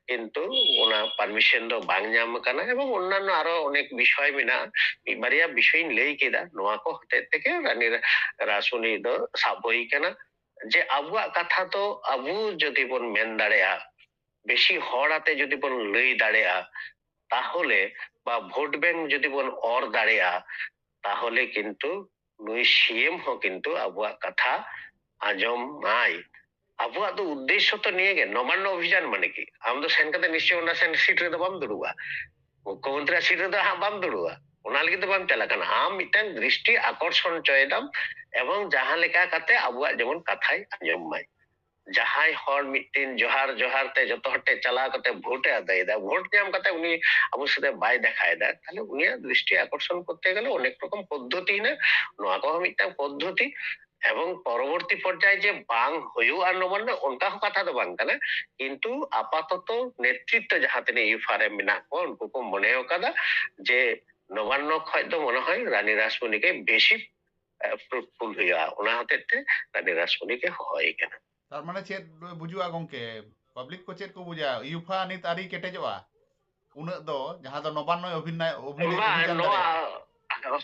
ᱠᱤᱱᱛᱩ ᱚᱱᱟ ᱯᱟᱨᱢᱤᱥᱚᱱ ᱫᱚ ᱵᱟᱝ ᱧᱟᱢ ᱟᱠᱟᱱᱟ᱾ ᱮᱵᱚᱝ ᱚᱱᱱᱟᱱᱱᱚ ᱟᱨᱚ ᱚᱱᱮᱠ ᱵᱤᱥᱚᱭ ᱢᱮᱱᱟᱜᱼᱟ, ᱢᱤᱫ ᱵᱟᱨᱭᱟ ᱵᱤᱥᱚᱭ ᱤᱧ ᱞᱟᱹᱭ ᱠᱮᱫᱟ, ᱱᱚᱣᱟ ᱠᱚ ᱦᱚᱛᱮᱡ ᱛᱮᱜᱮ ᱨᱟᱱᱤ ᱨᱟ-, ᱨᱟᱥᱩᱱᱤ ᱫᱚ ᱥᱟᱵ ᱦᱩᱭ ᱠᱟᱱᱟ᱾ ᱡᱮ ᱟᱵᱚᱣᱟᱜ ᱠᱟᱛᱷᱟ ᱫᱚ ᱟᱵᱚ ᱡᱩᱫᱤ ᱵᱚᱱ ᱢᱮᱱ ᱫᱟᱲᱮᱭᱟᱜᱼᱟ, ᱵᱮᱥᱤ ᱦᱚᱲ ᱟᱛᱮ ᱡᱩᱫᱤ ᱵᱚᱱ ᱞᱟᱹᱭ ᱫᱟᱲᱮᱭᱟᱜᱼᱟ, ᱛᱟᱦᱚᱞᱮ ᱵᱟ ᱵᱷᱳᱴ ᱵᱮᱝᱠ ᱡᱩᱫᱤ ᱵᱚᱱ ᱚᱨ ᱫᱟᱲᱮᱭᱟᱜᱼᱟ, ᱛᱟᱦᱚᱞᱮ ᱠᱤᱱᱛᱩ ᱱᱩᱭ ᱥᱤ ᱮᱢ ᱦᱚᱸ ᱠᱤᱱᱛᱩ ᱟᱵᱚᱣᱟᱜ ᱠᱟᱛᱷᱟ ᱟᱸᱡᱚᱢ ᱢᱟᱭ᱾ ᱟᱵᱚᱣᱟᱜ ᱫᱚ ᱩᱫᱽᱫᱮᱥᱥᱚ ᱛᱚ ᱱᱤᱭᱟᱹ ᱜᱮ, ᱱᱚᱵᱟᱱᱱᱚ ᱚᱵᱷᱤᱡᱟᱱ ᱢᱟᱱᱮ ᱠᱤ? ᱟᱢ ᱫᱚ ᱥᱮᱱ ᱠᱟᱛᱮ ᱱᱤᱥᱪᱚᱭ ᱚᱱᱟ ᱥᱮᱱ ᱥᱤᱴ ᱨᱮᱫᱚ ᱵᱟᱢ ᱫᱩᱲᱩᱵᱼᱟ, ᱢᱩᱠᱠᱷᱚᱢᱚᱱᱛᱨᱤ ᱥᱤᱴ ᱨᱮᱫᱚ ᱦᱟᱸᱜ ᱵᱟᱢ ᱫᱩᱲᱩᱵᱼᱟ, ᱚᱱᱟ ᱞᱟᱹᱜᱤᱫ ᱫᱚ ᱵᱟᱢ ᱪᱟᱞᱟᱜ ᱠᱟᱱᱟ᱾ ᱟᱢ ᱢᱤᱫᱴᱟᱝ ᱫᱨᱤᱥᱴᱤ ᱟᱠᱚᱨᱥᱚᱱ ᱦᱚᱪᱚᱭᱮᱫᱟᱢ ᱮᱵᱚᱝ ᱡᱟᱦᱟᱸ ᱞᱮᱠᱟ ᱠᱟᱛᱮ ᱟᱵᱚᱣᱟᱜ ᱡᱮᱢᱚᱱ ᱠᱟᱛᱷᱟᱭ ᱟᱸᱡᱚᱢ ᱢᱟᱭ᱾ ᱡᱟᱦᱟᱸᱭ ᱦᱚᱲ ᱢᱤᱫᱴᱮᱱ ᱡᱚᱦᱟᱨ ᱡᱚᱦᱟᱨ ᱛᱮ ᱡᱚᱛᱚ ᱦᱚᱲ ᱴᱷᱮᱱ ᱪᱟᱞᱟᱣ ᱠᱟᱛᱮ ᱵᱷᱳᱴ ᱮ ᱟᱫᱟᱭᱮᱫᱟ, ᱵᱷᱳᱴ ᱧᱟᱢ ᱠᱟᱛᱮ ᱩᱱᱤ ᱟᱵᱚ ᱥᱟᱛᱮ ᱵᱟᱭ ᱫᱮᱠᱷᱟᱭᱮᱫᱟ, ᱛᱟᱦᱞᱮ ᱩᱱᱤᱭᱟᱜ ᱫᱨᱤᱥᱴᱤ ᱟᱠᱚᱨᱥᱚᱱ ᱠᱚᱨᱛᱮ ᱜᱮᱞᱮ ᱚᱱᱮᱠ ᱨᱚᱠᱚᱢ ᱯᱚᱫᱽᱫᱷᱚᱛᱤ ᱦᱮᱱᱟᱜ᱾ ᱱᱚᱣᱟ ᱠᱚᱦᱚᱸ ᱢᱤᱫᱴᱟᱝ ᱯᱚᱫᱽᱫᱷᱚᱛᱤ᱾ ᱮᱵᱚᱝ ᱯᱚᱨᱚᱵᱚᱨᱛᱤ ᱯᱚᱨᱡᱟᱭ ᱡᱮ ᱵᱟᱝ ᱦᱩᱭᱩᱜᱼᱟ ᱱᱚᱣᱟ ᱨᱮᱱᱟᱜ ᱚᱱᱠᱟ ᱦᱚᱸ ᱠᱟᱛᱷᱟ ᱫᱚ ᱵᱟᱝ ᱠᱟᱱᱟ, ᱠᱤᱱᱛᱩ ᱟᱯᱟᱛᱚᱛᱚ ᱱᱮᱛᱨᱤᱛᱛᱚ ᱡᱟᱦᱟᱸ ᱛᱤᱱᱟᱹᱜ ᱤᱭᱩᱯᱷᱟ ᱨᱮ ᱢᱮᱱᱟᱜ ᱠᱚᱣᱟ ᱩᱱᱠᱩ ᱠᱚ ᱢᱚᱱᱮ ᱟᱠᱟᱫᱟ ᱡᱮ ᱱᱚᱵᱟᱱᱱᱚ ᱠᱷᱚᱡ ᱫᱚ ᱢᱚᱱᱮ ᱦᱚᱭ ᱨᱟᱱᱤ ᱨᱟᱥᱢᱚᱱᱤ ᱜᱮ ᱵᱮᱥᱤ ᱯᱷᱨᱩᱴᱯᱷᱩᱞ ᱦᱩᱭᱩᱜᱼᱟ, ᱚᱱᱟ ᱦᱚᱛᱮᱡ ᱛᱮ ᱨᱟᱱᱤ ᱨᱟᱥᱢᱚᱱᱤ ᱜᱮ ᱦᱚᱦᱚᱭ ᱠᱟᱱᱟ᱾ ᱛᱟᱨ ᱢᱟᱱᱮ ᱪᱮᱫ ᱵᱩᱡᱩᱜᱼᱟ ᱜᱚᱝᱠᱮ? ᱯᱟᱵᱽᱞᱤᱠ ᱠᱚ ᱪᱮᱫ ᱠᱚ ᱵᱩᱡᱟ? ᱤᱭᱩᱯᱷᱟ ᱱᱤᱛ ᱟᱹᱣᱨᱤ ᱠᱮᱴᱮᱡᱚᱜᱼᱟ ᱩᱱᱟᱹᱜ ᱫᱚ, ᱡᱟᱦᱟᱸ ᱫᱚ ᱱᱚᱵᱟᱱᱱᱚᱭ ᱚᱵᱷᱤᱱᱟᱭ ᱚᱵᱷᱤᱱᱟᱭ ᱵᱟᱝ, ᱚᱵᱷᱤᱡᱟᱱ ᱱᱚᱣᱟ ᱫᱟᱲᱮᱭᱟᱜᱼᱟ᱾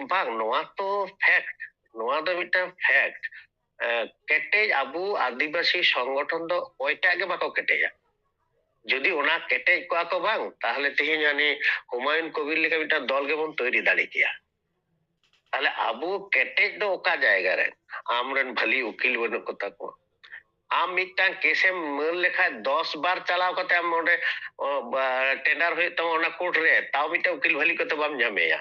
ᱵᱟᱝ, ᱱᱚᱣᱟ ᱛᱚ ᱯᱷᱮᱠᱴ, ᱱᱚᱣᱟ ᱫᱚ ᱢᱤᱫᱴᱟᱝ ᱯᱷᱮᱠᱴ᱾ ᱠᱮᱴᱮᱡ ᱟᱵᱚ ᱟᱹᱫᱤᱵᱟᱹᱥᱤ ᱥᱚᱝᱜᱚᱴᱷᱚᱱ ᱫᱚ ᱚᱠᱚᱭᱴᱟᱜ ᱜᱮ ᱵᱟᱠᱚ ᱠᱮᱴᱮᱡᱟ᱾ ᱡᱩᱫᱤ ᱚᱱᱟ ᱠᱮᱴᱮᱡ ᱠᱚᱜᱼᱟ ᱠᱚ ᱵᱟᱝ, ᱛᱟᱦᱞᱮ ᱛᱮᱦᱮᱧ ᱦᱟᱹᱱᱤ ᱦᱩᱢᱟᱭᱩᱱ ᱠᱚᱵᱤᱨ ᱞᱮᱠᱟ ᱢᱤᱫᱴᱟᱝ ᱫᱚᱞ ᱜᱮᱵᱚᱱ ᱛᱳᱭᱨᱤ ᱫᱟᱲᱮ ᱠᱮᱭᱟ᱾ ᱛᱟᱦᱞᱮ ᱟᱵᱚ ᱠᱮᱴᱮᱡ ᱫᱚ ᱚᱠᱟ ᱡᱟᱭᱜᱟ ᱨᱮ? ᱟᱢᱨᱮᱱ ᱵᱷᱟᱞᱤ ᱩᱠᱤᱞ ᱵᱟᱹᱱᱩᱜ ᱠᱚᱛᱟ ᱠᱚᱣᱟ᱾ ᱟᱢ ᱢᱤᱫᱴᱟᱝ ᱠᱮᱥ ᱮᱢ ᱢᱟᱹᱞ ᱞᱮᱠᱷᱟᱡ ᱫᱚᱥ ᱵᱟᱨ ᱪᱟᱞᱟᱣ ᱠᱟᱛᱮ ᱟᱢ ᱚᱸᱰᱮ, ᱚ, ᱵᱟ, ᱴᱮᱱᱰᱟᱨ ᱦᱩᱭᱩᱜ ᱛᱟᱢᱟ ᱚᱱᱟ ᱠᱳᱨᱴ ᱨᱮ, ᱛᱟᱣ ᱢᱤᱫᱴᱟᱝ ᱩᱠᱤᱞ ᱵᱷᱟᱞᱤ ᱠᱚᱛᱮ ᱵᱟᱢ ᱧᱟᱢᱮᱭᱟ᱾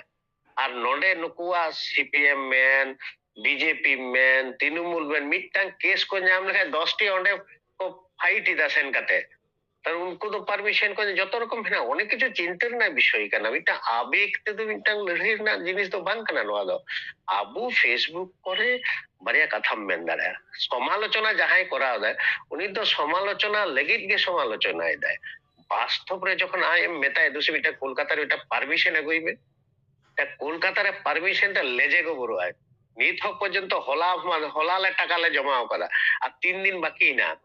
ᱟᱨ ᱱᱚᱰᱮ ᱱᱩᱠᱩᱣᱟᱜ ᱥᱤ ᱯᱤ ᱮᱢ ᱢᱮᱱ, ᱵᱤ ᱡᱮ ᱯᱤ ᱢᱮᱱ, ᱛᱨᱤᱱᱚᱢᱩᱞ ᱢᱮᱱ, ᱢᱤᱫᱴᱟᱝ ᱠᱮᱥ ᱠᱚ ᱧᱟᱢ ᱞᱮᱠᱷᱟᱡ ᱫᱚᱥ ᱴᱤ ᱚᱸᱰᱮ ᱠᱚ ᱯᱷᱟᱭᱤᱴ ᱮᱫᱟ ᱥᱮᱱ ᱠᱟᱛᱮ᱾ ᱛᱟᱦᱞᱮ ᱩᱱᱠᱩ ᱫᱚ ᱯᱟᱨᱢᱤᱥᱚᱱ ᱠᱚ ᱡᱚᱛᱚ ᱨᱚᱠᱚᱢ ᱦᱮᱱᱟᱜᱼᱟ᱾ ᱚᱱᱮᱠ ᱠᱤᱪᱷᱩ ᱪᱤᱱᱛᱟᱹ ᱨᱮᱱᱟᱜ ᱵᱤᱥᱚᱭ ᱠᱟᱱᱟ, ᱢᱤᱫᱴᱟᱝ ᱟᱵᱮᱜ ᱛᱮᱫᱚ ᱢᱤᱫᱴᱟᱝ ᱞᱟᱹᱲᱦᱟᱹᱭ ᱨᱮᱱᱟᱜ ᱡᱤᱱᱤᱥ ᱫᱚ ᱵᱟᱝ ᱠᱟᱱᱟ ᱱᱚᱣᱟ ᱫᱚ᱾ ᱟᱵᱚ ᱯᱷᱮᱥᱵᱩᱠ ᱠᱚᱨᱮ ᱵᱟᱨᱭᱟ ᱠᱟᱛᱷᱟᱢ ᱢᱮᱱ ᱫᱟᱲᱮᱭᱟᱜᱼᱟ, ᱥᱚᱢᱟᱞᱳᱪᱚᱱᱟ ᱡᱟᱦᱟᱸᱭ ᱠᱚᱨᱟᱣ ᱮᱫᱟᱭ ᱩᱱᱤ ᱫᱚ ᱥᱚᱢᱟᱞᱳᱪᱚᱱᱟ ᱞᱟᱹᱜᱤᱫ ᱜᱮ ᱥᱚᱢᱟᱞᱳᱪᱚᱱᱟᱭ ᱫᱟᱭ᱾ ᱵᱟᱥᱛᱚᱵ ᱨᱮ ᱡᱚᱠᱷᱚᱱ ᱟᱡ ᱮᱢ ᱢᱮᱛᱟᱭ, ᱫᱩᱥᱤ ᱢᱤᱫᱴᱟᱝ ᱠᱳᱞᱠᱟᱛᱟ ᱨᱮ ᱢᱤᱫᱴᱟᱝ ᱯᱟᱨᱢᱤᱥᱚᱱ ᱟᱹᱜᱩᱭ ᱢᱮ, ᱠᱳᱞᱠᱟᱛᱟ ᱨᱮ ᱯᱟᱨᱢᱤᱥᱚᱱ ᱛᱮ ᱞᱮᱡᱮ ᱜᱚᱵᱚᱨᱚᱜ ᱟᱭ᱾ ᱱᱤᱛ ᱦᱚᱸ ᱯᱚᱨᱡᱚᱱᱛᱚ ᱦᱚᱞᱟ, ᱦᱚᱞᱟ ᱞᱮ ᱴᱟᱠᱟ ᱞᱮ ᱡᱚᱢᱟ ᱟᱠᱟᱫᱟ ᱟᱨ ᱛᱤᱱ ᱫᱤᱱ ᱵᱟᱹᱠᱤ ᱦᱮᱱᱟᱜᱼᱟ᱾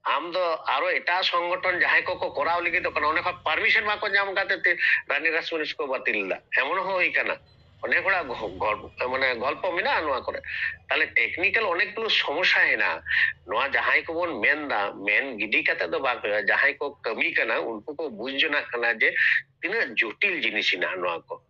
ᱟᱢ ᱫᱚ ᱟᱨᱚ ᱮᱴᱟᱜ ᱥᱚᱝᱜᱚᱴᱷᱚᱱ ᱡᱟᱦᱟᱸᱭ ᱠᱚᱠᱚ ᱠᱚᱨᱟᱣ ᱞᱟᱹᱜᱤᱫᱚᱜ ᱠᱟᱱᱟ, ᱚᱸᱰᱮ ᱠᱷᱚᱱ ᱯᱟᱨᱢᱤᱥᱚᱱ ᱵᱟᱠᱚ ᱧᱟᱢ ᱠᱟᱛᱮ ᱛᱮ ᱨᱟᱱᱤ ᱨᱟᱥᱢᱚᱱᱤ ᱠᱚ ᱵᱟᱹᱛᱤᱞ ᱮᱫᱟ, ᱮᱢᱚᱱ ᱦᱚᱸ ᱦᱩᱭ ᱠᱟᱱᱟ᱾ ᱚᱱᱮᱠ ᱦᱚᱲᱟᱜ ᱜᱚ-, ᱜᱚ-, ᱢᱟᱱᱮ ᱜᱚᱞᱯᱚ ᱢᱮᱱᱟᱜᱼᱟ ᱱᱚᱣᱟ ᱠᱚᱨᱮ᱾ ᱛᱟᱦᱞᱮ ᱴᱮᱠᱱᱤᱠᱮᱞ ᱚᱱᱮᱠ ᱜᱩᱞᱳ ᱥᱚᱢᱚᱥᱥᱟ ᱦᱮᱱᱟᱜᱼᱟ᱾ ᱱᱚᱣᱟ ᱡᱟᱦᱟᱸᱭ ᱠᱚᱵᱚᱱ ᱢᱮᱱ ᱮᱫᱟ, ᱢᱮᱱ ᱜᱤᱰᱤ ᱠᱟᱛᱮ ᱫᱚ ᱵᱟᱝ ᱦᱩᱭᱩᱜᱼᱟ᱾ ᱡᱟᱦᱟᱸᱭ ᱠᱚ ᱠᱟᱹᱢᱤ ᱠᱟᱱᱟ ᱩᱱᱠᱩ ᱠᱚ ᱵᱩᱡᱽ ᱡᱚᱱᱟᱜ ᱠᱟᱱᱟ ᱡᱮ ᱛᱤᱱᱟᱹᱜ ᱡᱚᱴᱤᱞ ᱡᱤᱱᱤᱥ ᱦᱮᱱᱟᱜᱼᱟ ᱱᱚᱣᱟ ᱠᱚ᱾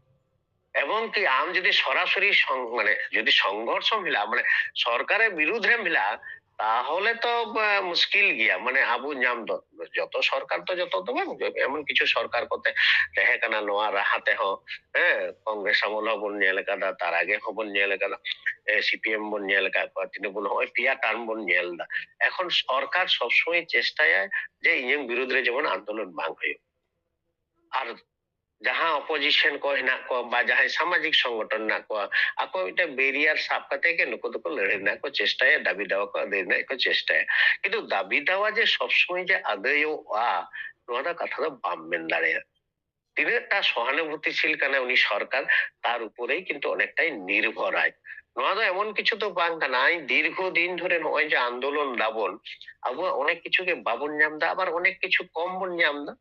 ᱮᱵᱚᱝ ᱠᱤ ᱟᱢ ᱡᱩᱫᱤ ᱥᱚᱨᱟᱥᱚᱨᱤ ᱥᱚᱝ-, ᱢᱟᱱᱮ ᱡᱩᱫᱤ ᱥᱚᱝᱜᱷᱚᱨᱥᱚᱢ ᱦᱮᱞᱟᱜᱼᱟ, ᱢᱟᱱᱮ ᱥᱚᱨᱠᱟᱨᱮ ᱵᱤᱨᱩᱫᱷ ᱨᱮᱢ ᱦᱮᱞᱟᱜᱼᱟ, ᱛᱟᱦᱚᱞᱮ ᱛᱚ, ᱟ, ᱢᱩᱥᱠᱤᱞ ᱜᱮᱭᱟ᱾ ᱢᱟᱱᱮ ᱟᱵᱚ ᱧᱟᱢ ᱫᱚ, ᱡᱚᱛᱚ ᱥᱚᱨᱠᱟᱨ ᱫᱚ ᱡᱚᱛᱚ ᱫᱚ ᱵᱟᱝ, ᱮᱢᱚᱱ ᱠᱤᱪᱷᱩ ᱥᱚᱨᱠᱟᱨ ᱠᱚᱛᱮ ᱛᱟᱦᱮᱸ ᱠᱟᱱᱟ ᱱᱚᱣᱟ ᱞᱟᱦᱟ ᱛᱮᱦᱚᱸ, ᱦᱮᱸ, ᱠᱚᱝᱜᱨᱮᱥ ᱟᱢᱚᱞ ᱦᱚᱸᱵᱚᱱ ᱧᱮᱞ ᱟᱠᱟᱫᱟ, ᱛᱟᱨ ᱟᱜᱮ ᱦᱚᱸᱵᱚᱱ ᱧᱮᱞ ᱟᱠᱟᱫᱟ, ᱮ, ᱥᱤ ᱯᱤ ᱮᱢ ᱵᱚᱱ ᱧᱮᱞ ᱟᱠᱟᱫ ᱠᱚᱣᱟ, ᱛᱤᱱᱟᱹᱜ ᱵᱚᱱ, ᱱᱚᱜᱼᱚᱭ ᱯᱮᱭᱟ ᱴᱟᱨᱢ ᱵᱚᱱ ᱧᱮᱞ ᱮᱫᱟ᱾ ᱮᱠᱷᱚᱱ ᱥᱚᱨᱠᱟᱨ ᱥᱚᱵᱥᱚᱢᱚᱭ ᱪᱮᱥᱴᱟᱭᱟ ᱡᱮ ᱤᱧᱟᱹᱝ ᱵᱤᱨᱩᱫᱷ ᱨᱮ ᱡᱮᱢᱚᱱ ᱟᱱᱫᱳᱞᱚᱱ ᱵᱟᱝ ᱦᱩᱭᱩᱜ᱾ ᱟᱨ ᱡᱟᱦᱟᱸ ᱚᱯᱳᱡᱤᱥᱚᱱ ᱠᱚ ᱦᱮᱱᱟᱜ ᱠᱚᱣᱟ ᱵᱟ ᱡᱟᱦᱟᱸᱭ ᱥᱟᱢᱟᱡᱤᱠ ᱥᱚᱝᱜᱚᱴᱷᱚᱱ ᱦᱮᱱᱟᱜ ᱠᱚᱣᱟ, ᱟᱠᱚ ᱢᱤᱫᱴᱮᱱ ᱵᱮᱨᱤᱭᱟᱨ ᱥᱟᱵ ᱠᱟᱛᱮ ᱜᱮ ᱱᱩᱠᱩ ᱫᱚᱠᱚ ᱞᱟᱹᱲᱦᱟᱹᱭ ᱨᱮᱱᱟᱜ ᱠᱚ ᱪᱮᱥᱴᱟᱭᱟ, ᱫᱟᱹᱵᱤ ᱫᱟᱣᱟ ᱠᱚ ᱟᱹᱫᱟᱹᱭ ᱨᱮᱱᱟᱜ ᱠᱚ ᱪᱮᱥᱴᱟᱭᱟ᱾ ᱠᱤᱱᱛᱩ ᱫᱟᱹᱵᱤ ᱫᱟᱣᱟ ᱡᱮ ᱥᱚᱵᱥᱚᱢᱚᱭ ᱡᱮ ᱟᱹᱫᱟᱹᱭᱚᱜᱼᱟ, ᱱᱚᱣᱟ ᱫᱚ ᱠᱟᱛᱷᱟ ᱫᱚ ᱵᱟᱢ ᱢᱮᱱ ᱫᱟᱲᱮᱭᱟᱜᱼᱟ᱾ ᱛᱤᱱᱟᱹᱜ ᱴᱟ ᱥᱚᱦᱟᱱᱩᱵᱷᱩᱛᱤᱥᱤᱞ ᱠᱟᱱᱟᱭ ᱩᱱᱤ ᱥᱚᱨᱠᱟᱨ, ᱛᱟᱨ ᱩᱯᱚᱨᱮᱭ ᱠᱤᱱᱛᱩ ᱚᱱᱮᱠᱴᱟᱭ ᱱᱤᱨᱵᱷᱚᱨᱟᱭ᱾ ᱱᱚᱣᱟ ᱫᱚ ᱮᱢᱚᱱ ᱠᱤᱪᱷᱩ ᱫᱚ ᱵᱟᱝ ᱠᱟᱱᱟ, ᱤᱧ ᱫᱤᱨᱜᱷᱚ ᱫᱤᱱ ᱫᱷᱚᱨᱮ ᱱᱚᱜᱼᱚᱭ ᱡᱮ ᱟᱱᱫᱳᱞᱚᱱ ᱫᱟᱵᱚᱱ, ᱟᱵᱚᱣᱟᱜ ᱚᱱᱮᱠ ᱠᱤᱪᱷᱩ ᱜᱮ ᱵᱟᱵᱚᱱ ᱧᱟᱢ ᱮᱫᱟ, ᱟᱵᱟᱨ ᱚᱱᱮᱠ ᱠᱤᱪᱷᱩ ᱠᱚᱢ ᱵᱚᱱ ᱧᱟᱢ ᱮᱫᱟ᱾